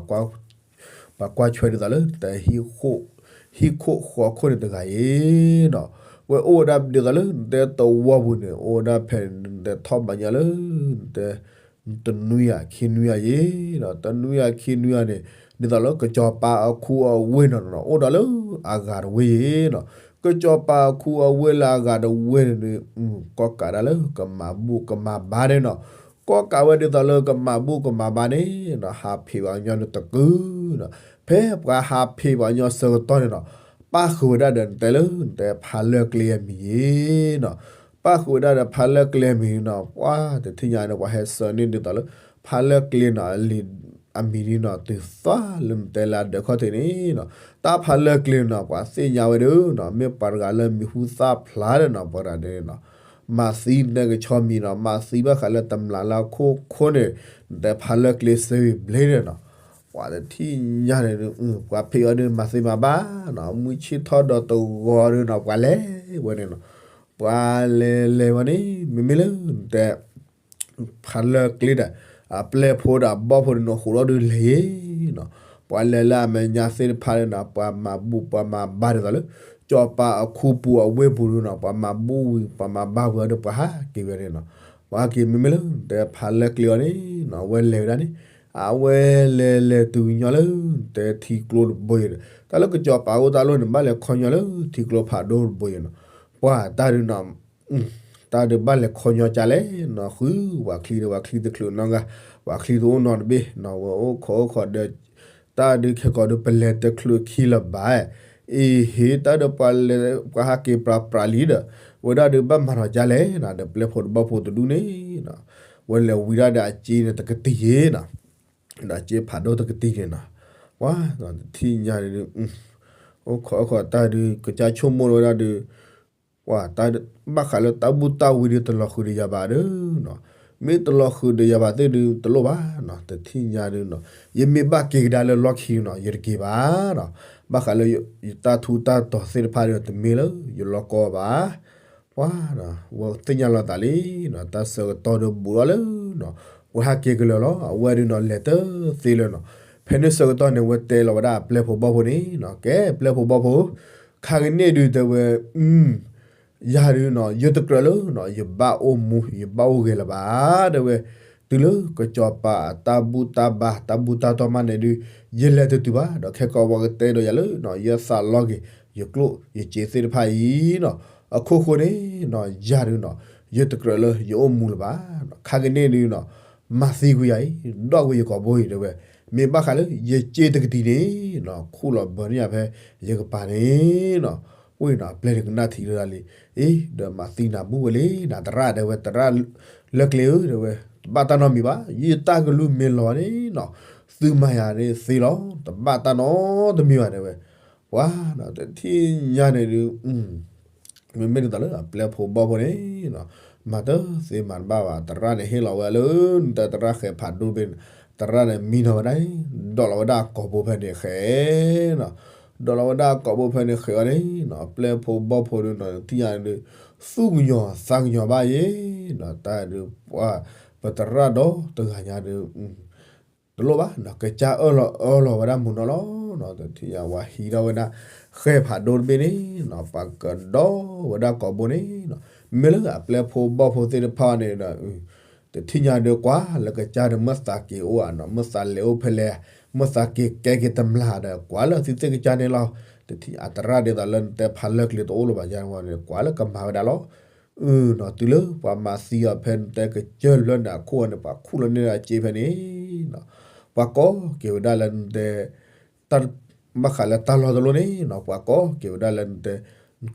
ၤကွၢ်ထွဲဒ်သိးလၢ တဟံၣ်ခိၣ် ဟံၣ်ခိၣ်ဃီခိၣ်န့ၣ်တဂၤအံၤနီၤ, ဝဲအိၣ်ဝဲဒၣ်ဒ်သိးလၢ နတဲသဝီပူၤန့ၣ် အိၣ်ဝဲဒၣ်ဖဲန့ၣ် နတဲထီၣ်ဘၣ်ညီလၢ နတဲ တနွံယၤခံနွံယၤယ့ၢ်နီၤ တနွံယၤခံနွံယၤန့ၣ် ဒ်သိးလၢကစီၤပၤအခူအဝ့ၢ်နီၤနီၤ အိၣ်ဒီးလၢအဂၤတဝ့ၢ်ယ့ၢ်နီၤ, ကစီၤပၤအခူအဝ့ၢ်လၢအဂၤတဝ့ၢ်န့ၣ် ကိးကးဒၣ်လၢကမၤဘူၣ်ကမၤဘါန့ၣ်နီၤ, ကိးကးဝဲဒ်သိးလၢကမၤဘူၣ်ကမၤဘါန့ၣ်နီၤ ဟးဖံးပှၤကညီန့ၣ်တကုာ်နီၤ, ဖဲပှၤဟးဖံးပှၤကညီဆၢကတီၢ်န့ၣ်နီၤ ပၣ်ဃုာ်ဝဲဒၣ်ဒီးနတဲလၢ နတဲဖးလၢကျဲအမံၤယ့ၢ်နီၤ, ပၣ်ဃုာ်ဝဲဒၣ်ဒီးဖးလၢကျဲအမံၤနီၤ ပှၤတထံၣ်ညါန့ၣ် ပှၤဟဲစၢးန့ၢ်ဒ်သိးလၢ ဖးလၢကျဲနီၤ အလံာ်အမံၤန့ၣ်နီၤ တုၤသၣ်လၢနတဲလၢအဒၢးခီၣ်ထံးန့ၣ်နီၤ, တၢ်ဖးလၢကျဲနီၤ ပှၤသ့ၣ်ညါဝဲဒၣ်နီၤ မ့ၢ်ပှၤတဂၤလၢမံၤဟူသၣ်ဖျါဒီးနီၤ ပှၤတဂၤန့ၣ်နီၤ မၤသံနကဆီမံၤနီၤ မၤသံဘၣ်ဃးလၢတမျၢ်လၢအခိၣ်ခိၣ်န့ၣ် နတဲဖးလၢကျဲစ့ဝံၤဘျ့န့ၣ်နီၤ, ပှၤတထံၣ်ညါန့ၣ် ပှၤဖံးအီၤဒုးမၤသ့မၤဘၣ်နီၤ မုၢ်ဆ့ၣ်ထီၣ်ဒီးတဂီၤဒုးနီၤ ပှၤလဲၤဝဲန့ၣ်နီၤ, ပှၤလဲၤလဲၤဝဲန့ၣ် မ့မ့ၢ်လၢနတဲ ဖးလၢကျဲဒီး အပျဲၢ်ဖိဒီးအဘီၣ်ဖိန့ၣ်နီၤ ဃိးဒီဒုးလဲၤယ့ၢ်နီၤ, ပှၤလဲၤလၢအမဲာ်ညါသ့ၣ်တဖၣ်န့ၣ်နီၤ ပှၤမၤဘူၣ်ပှၤမၤဘါဒ်သိးလၢ စီၤပၤအခူပူၤအဝ့ၢ်ပူၤဒုးနီၤ ပှၤမၤဘူၣ်ဝံၤ ပှၤမၤဘါဝံၤအီၤဒီး ပှၤဟးက့ၤဝဲန့ၣ်နီၤ, ပှၤဟးက့ၤမ့မ့ၢ်လၢနတဲဖးလၢကျဲအီၤန့ၣ်နီၤ အဝဲလဲၤဝဲဒၣ်န့ၣ် အဝဲလဲၤလဲၤတုၤညီလၢ နတဲထံကျိတဘိယ့ၢ်ဒီး တၢ်လၢကစီၤပၤအိၣ်တၢ်လီၢ်န့ၣ် ဘၣ်လဲၤခီညီလၢထံကျိဖးဒိၣ်တဘိယ့ၢ်နီၤ, ပှၤတၢ်ဒုးနီၤ တၢ်ဒုးဘၣ်လဲၤခီညီကလဲၣ်နီၤ ဃုပှၤချံဒီးပှၤချံတချုးနီတဂၤ, ပှၤချံတအိၣ်နီတဘ့ၣ်နီၤ ဝဲအိၣ်ခိးအိၣ်ခိးဒီး တၢ်ဒုးခဲကိာ်ဒုးပလဲၤတချုးခံလၢၤဘၣ်, အ့ဟ့ၣ် တၢ်ဒုးပှၤလဲၤ ပှၤဟးက့ၤပြးပြးလံဒီး ဝဲဒၣ်ဒုးဘၣ်မၤထီၣ်ကလဲၣ်နီၤ ဒီးပျဲၢ်ဖိတဘီၣ်ဖိတဒူၣ်န့ၣ်နီၤ, ဝဲလဲၤဝံၤဒၣ်ဒီးအစ့န့ၣ်တကတံၢ်ယ့ၢ်နီၤ, ဒီးအစ့ဖးဒိၣ်တကတံၢ်န့ၣ်နီၤ, ပှၤတထံၣ်ညါန့ၣ်ဒုး အိၣ်ခိးအိၣ်ခိးတၢ်ဒုး ကစၢ်ဆိကမိၣ်ဝဲဒၣ်ဒုး ပှၤတၢ်ဘၣ်ဃးလၢတၢ်ဘူၣ်တၢ်ဝံၤဒုးတလီၤဃုာ်ဒီးယၤဘၣ်ဒုးနီၤ, မ့ၢ်တလီၤဃုာ်ဒီးယၤဘၣ်သ့ၣ်ဒုးတလိၣ်ဘၣ်နီၤ တထံၣ်ညါဒုးနီၤ, ယမ့ၢ်ဘၣ်က့ၤကဒါလၢလီၢ်ခံနီၤ ယတက့ၤဘၣ်နီၤ, ဘၣ်ဃးလၢယတၢ်ထူးတၢ်တီၤသ့ၣ်တဖၣ်ဒုးတမ့ၢ်လၢယလီၢ်ကီဘၣ်, ပှၤ ဝဲသ့ၣ်ညါလီၤသးလံနီၤ တၢ်ဆၢကတီၢ်ဒုးဘူးထီၣ်လၢနီၤ, ဝဲဟးက့ၤကလၢာ်လီၤ အဝဲဒုးနီၤ လဲၤတသ့လၢၤနီၤ, ဖဲန့ၣ်ဆၢကတီၢ်န့ၣ် ဝဲတဲလီၤဝဲဒၣ်အပျဲၢ်ဖိဘီၣ်ဖိန့ၣ်နီၤ ကဲပျဲၢ်ဖိဘီၣ်ဖိ ခါကန့ၣ်ဒုးတဲဝဲ, ယၤဒုးနီၤ ယတကြၢးလၢနီၤ ယဘၣ်အိၣ်မူ ယဘၣ်အိၣ်ဂဲၤလၢၤဘၣ် တဲဝဲ, တုၤလၢကစီၤပၤအတၢ်ဘူၣ်တၢ်ဘါ တၢ်ဘူၣ်တၢ်တီၢ်မးန့ၣ်ဒုး ယလဲၤတတုၤဘၣ် ဒီးခဲကီးပှၤကတဲဒီးယၤလၢနီၤ ယသးလီက့ၤ ယကျိၣ်ယစ့သ့ၣ်တဖၣ်အံၤနီၤ, အခိၣ်ဃိန့ၣ်နီၤ ယၤဒုးနီၤ ယတကြၢးလၢယအိၣ်မူလၢၤဘၣ်, ခါကန့ၣ်ဒုးနီၤ မၤသံကွံာ်ယၤအံၤ ဒီးကွံာ်ယကိာ်ဘိအံၤ တဲဝဲ, မ့ၢ်ဘၣ်ဃးလၢယစ့တကတံၢ်န့ၣ်နီၤ ခူၣ်လီၤဘၢန့ၢ်ယၤဖဲယကပၤန့ၣ်နီၤ, ဝံၤနီၤ အပျဲၢ်န့ၣ်ကနၣ်ထံၣ်လၢဒၣ်လံ, အ့ ဒီးမၤသံနၤဘူၣ်ဝဲလံ နၤသရၣ် တဲဝဲ သရၣ်လၢကျဲဧၢ တဲဝဲ, တဘၣ်တၢ်နီတမံၤဘၣ် ယတၢ်ကလုၢ်မ့ၢ်လီၤန့ၣ်နီၤ သုမၤယၤန့ၣ်သ့လီၤ တဘၣ်တၢ်နီတမံၤဘၣ် တဲဝဲ, ပှၤနီၤ တထံၣ်ညါန့ၣ်ဒုး မ့မ့ၢ်ဒ်သိးလၢအပျဲၢ်ဖိဘီၣ်ဖိန့ၣ်နီၤ မၤတသ့မၤတဘၣ်ဘၣ် သရၣ်န့ၣ်ဟ့ၣ်လီၤဝဲလၢ နတဲသရၣ်ဃဲၤဖးဒိၣ်တဘ့ၣ်န့ၣ် သရၣ်န့ၣ်မံနီၤဝဲဒၣ်, ဒိးလီၤဝဲဒၣ်အကိာ်ဘိဖဲန့ၣ်ဃဲနီၤ, ဒိးလီၤဝဲဒၣ်အကိာ်ဘိဖဲန့ၣ်ဃဲအီၤန့ၣ်နီၤ အပျဲၢ်ဖိဘီၣ်ဖိဒုးနီၤ တထံၣ်ညါန့ၣ်ဒုး သူၣ်ကညီၤသးကညီၤဘၣ်ယဲနီၤ တၢ်ဒုးပှၤ ပသရၣ်ဒီတဂၤညါဒုး တလိၣ်ဘၣ်နီၤ ကစၢ်အၢၣ်လီၤအၢၣ်လီၤဝဲဒၣ်မုာ်နီၤလီၤနီၤ တထံၣ်ညါဝဲဟံးထီၣ်ဝဲဒၣ် ဃဲၤဖးဒိၣ်တဘ့ၣ်န့ၣ်နီၤ ပှၤကဒီးဝဲဒၣ်ကိာ်ဘိန့ၣ်နီၤ မ့ၢ်လၢအပျဲၢ်ဖိဘီၣ်ဖိသ့ၣ်တဖၣ်န့ၣ်ဒီး တထံၣ်ညါဒုးကွၢ်လၢကစၢ်ဒီး မ့ၢ်သးက့ၤအိၣ်ဧါနီၤ မ့ၢ်သးလဲၤအိၣ်ဖဲလဲၣ် မ့ၢ်သးက့ၤကဲက့ၤတမျာ်ဒီး ကွၢ်လၢသုသ့ၣ်ကစၢ်န့ၣ်လီၤ, တထံၣ်အသရၣ်ဒ်သိးလၢနတဲဖးလၢကျဲတအိၣ်လၢၤဘၣ်ယါန့ၣ် ကွၢ်လၢကမၤဝဲဒၣ်လီၤ အၢနီၤ တုၤလၢပှၤမၤသံအီၤဖဲနတဲကစၢၢ်လၢနၤခိၣ်အီၤန့ၣ် ပှၤခူၣ်လီၤန့ၢ်ဒၣ်စ့ဖဲန့ၣ်နီၤ, ပှၤကိးက့ၤဝဲဒၣ်လၢနတဲ တၢ်ဘၣ်ဃးလၢတၢ်လီၢ်တလီၢ်န့ၣ်နီၤ ပှၤကိးက့ၤဝဲဒၣ်လၢနတဲ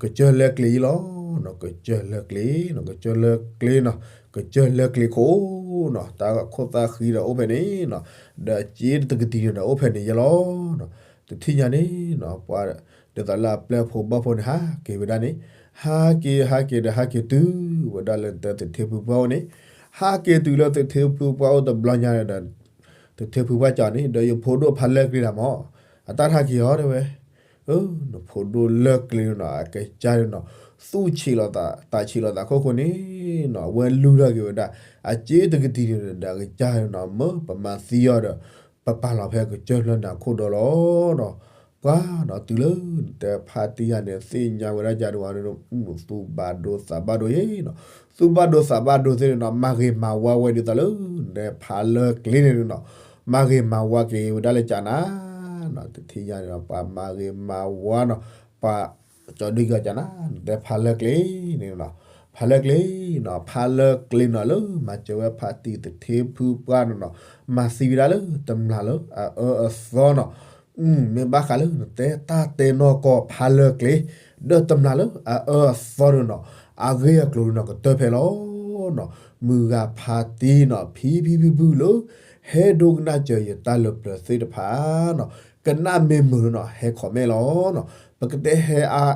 ကစၢၢ်လၢကျဲအံၤလီၤနီၤ, ကစၢၢ်လၢကျဲနီၤ, ကစၢၢ်လၢကျဲနီၤ, ကစၢၢ်လၢကျဲခိၣ်နီၤ, တၢ်ခိၣ်သၣ်ဃံဒီးအိၣ်ဖဲန့ၣ်နီၤ, ဒီးစ့တကတံၢ်န့ၣ်ဒီးအိၣ်ဖဲန့ၣ်ယဲလီၤနီၤ, တထံၣ်ညါန့ၣ်နီၤ ပှၤ ဒ်သိးလၢအပျဲၢ်ဖိဘီၣ်ဖိန့ၣ် ဟးက့ၤဝဲဒၣ်န့ၣ်, ဟးက့ၤ ဟးက့ၤဒီးဟးက့ၤတုၤဝဲဒၣ်လၢနတဲသထ့ဖုပှၢ်အိၣ်န့ၣ်, ဟးက့ၤတုၤလၢသထ့ဖုပှၢ်အိၣ်တဘျီညါန့ၣ်ဒီး သထ့ဖုပှၢ်ကၠီန့ၣ် ဒီးယဖိဒိၣ်ဖးလၢကျဲဒၣ်မး, အတၢ်တဟးက့ၤအီၤတဲဝဲ, နဖိဒိၣ်လၢကျဲနီၤ အကစၢ်န့ၣ်နီၤ, သူၣ်ဆံးလိာ်သး သးဆံးလိာ်သးခိၣ်ခိၣ်န့ၣ်နီၤ, အဝဲလူၤထီၣ်က့ၤဝဲဒၣ် အစ့တကတံၢ်န့ၣ်ဒီး အကစၢ်န့ၣ်နီၤ မ့ၢ်ပမၤသံအီၤဒီး ပပာ်လီၤဖဲကစၢၢ်လၢနၤခိၣ်ဒီးလီၤနီၤ, ပှၤနီၤ တုၤလၢနတဲဖါတံၢ်ယၤန့ၣ် သ့ၣ်ညါဝဲဒၣ်ကဒီးန့ၣ် သူၣ်ဘၣ်ဒိသးဘၣ်ဒိယဲနီၤ, သူၣ်ဘၣ်ဒိသးဘၣ်ဒိသ့ၣ်န့ၣ်နီၤ မၤဂ့ၤမၤဝါဝဲဒ်သိးလၢ နတဲဖးလၢကျဲန့ၣ်နီၤ, မၤဂ့ၤမၤဝါက့ၤဝဲဒၣ်လၢကၠးနၤနီၤ, တထံၣ်ညါန့ၣ်နီၤ ပှၤမၤဂ့ၤမၤဝါနီၤ, ပှၤ ကၠီဒုကၠီကၠးနၤ နတဲဖးလၢကျဲန့ၣ်နီၤ, ဖးလၢကျဲနီၤ ဖးလၢကျဲနီၤ လၢမၤစၢၤဝဲဖါတံၢ်သထ့ဖုပှၢ်န့ၣ်နီၤ, မၤသံဝဲဒၣ်လၢတမျာ်လၢအအၢအသီနီၤ, မ့ၢ်ဘၣ်ဃးလၢနတဲတၢ်တဲနီၢ်ကီၢ်ဖးလၢကျဲ ဒီးတမျာ်လၢအအၢအသီန့ၣ်နီၤ, အဂ့ၢ်အကျိၤန့ၣ်နီၤ ကတၢၢ်ဖဲလီၤနီၤ, မုၢ်ဂၤဖါတံၢ်နီၤ ဖံဖံဖုဖုလၢ ဟဲဒိကနၣ်စၢၤယတၢ်လၢပျၢၤသ့ၣ်တဖၣ်နီၤ, ကနၣ်မ့ၢ်မုာ်နီၤ ဟဲ comment လီၤနီၤ, ပကတဲဟဲအါ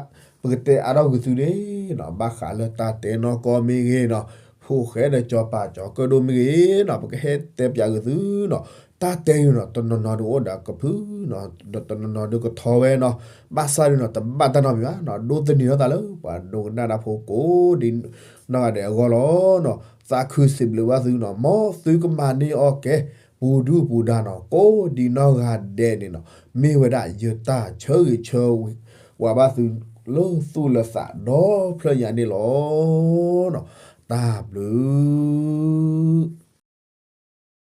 ပကတဲအါထီၣ်ကွံာ်သုန့ၣ်နီၤ ဘၣ်ဃးလၢတၢ်တဲနီၢ်ကီၢ်မ့ၢ်ဂ့ၤနီၤ, ဖိၣ်ဃဲဒီးစီၤပၤစီၤကၢၣ်ဒိၣ်မ့ၢ်ဂ့ၤနီၤ ပကဟဲတဲပၠးကွံာ်သုနီၤ, တၢ်တဲန့ၣ်နီၤ တနီၤနီၤဒုးအိၣ်ဒီးကဖုနီၤ ဒီးတနီၤနီၤဒုးကထီဝဲနီၤ, ဘၣ်ဆၣ်ဒုးနီၤ တဘၣ်တၢ်နီတမံၤဘၣ်နီၤ, ဒိးသန့ၤထီၣ်သးလၢ ပှၤဒိကနၣ်တၢ်ဖိကိးဒ်နီၢ်ဂၤဒဲးအဂီၢ်လီၤနီၤ, သးခုစံးဘျုးဘၣ်သုနီၤ, မ်သုကမၤန့ၢ်အီၣ်ကဲ ပူၤဒုၣ်ပူၤဒါနီၤ ကိးဒ်နီၢ်ဂၤဒဲးန့ၣ်နီၤ, မ့ၢ်ဝဲဒၣ်ယတၢ်ဆၢဂ့ၤဆၢဝါဘၣ်သု လၢသူၣ်လၢသးဒီဖျၢၣ်ညါန့ၣ်လီၤနီၤ, တၢ်ဘျုး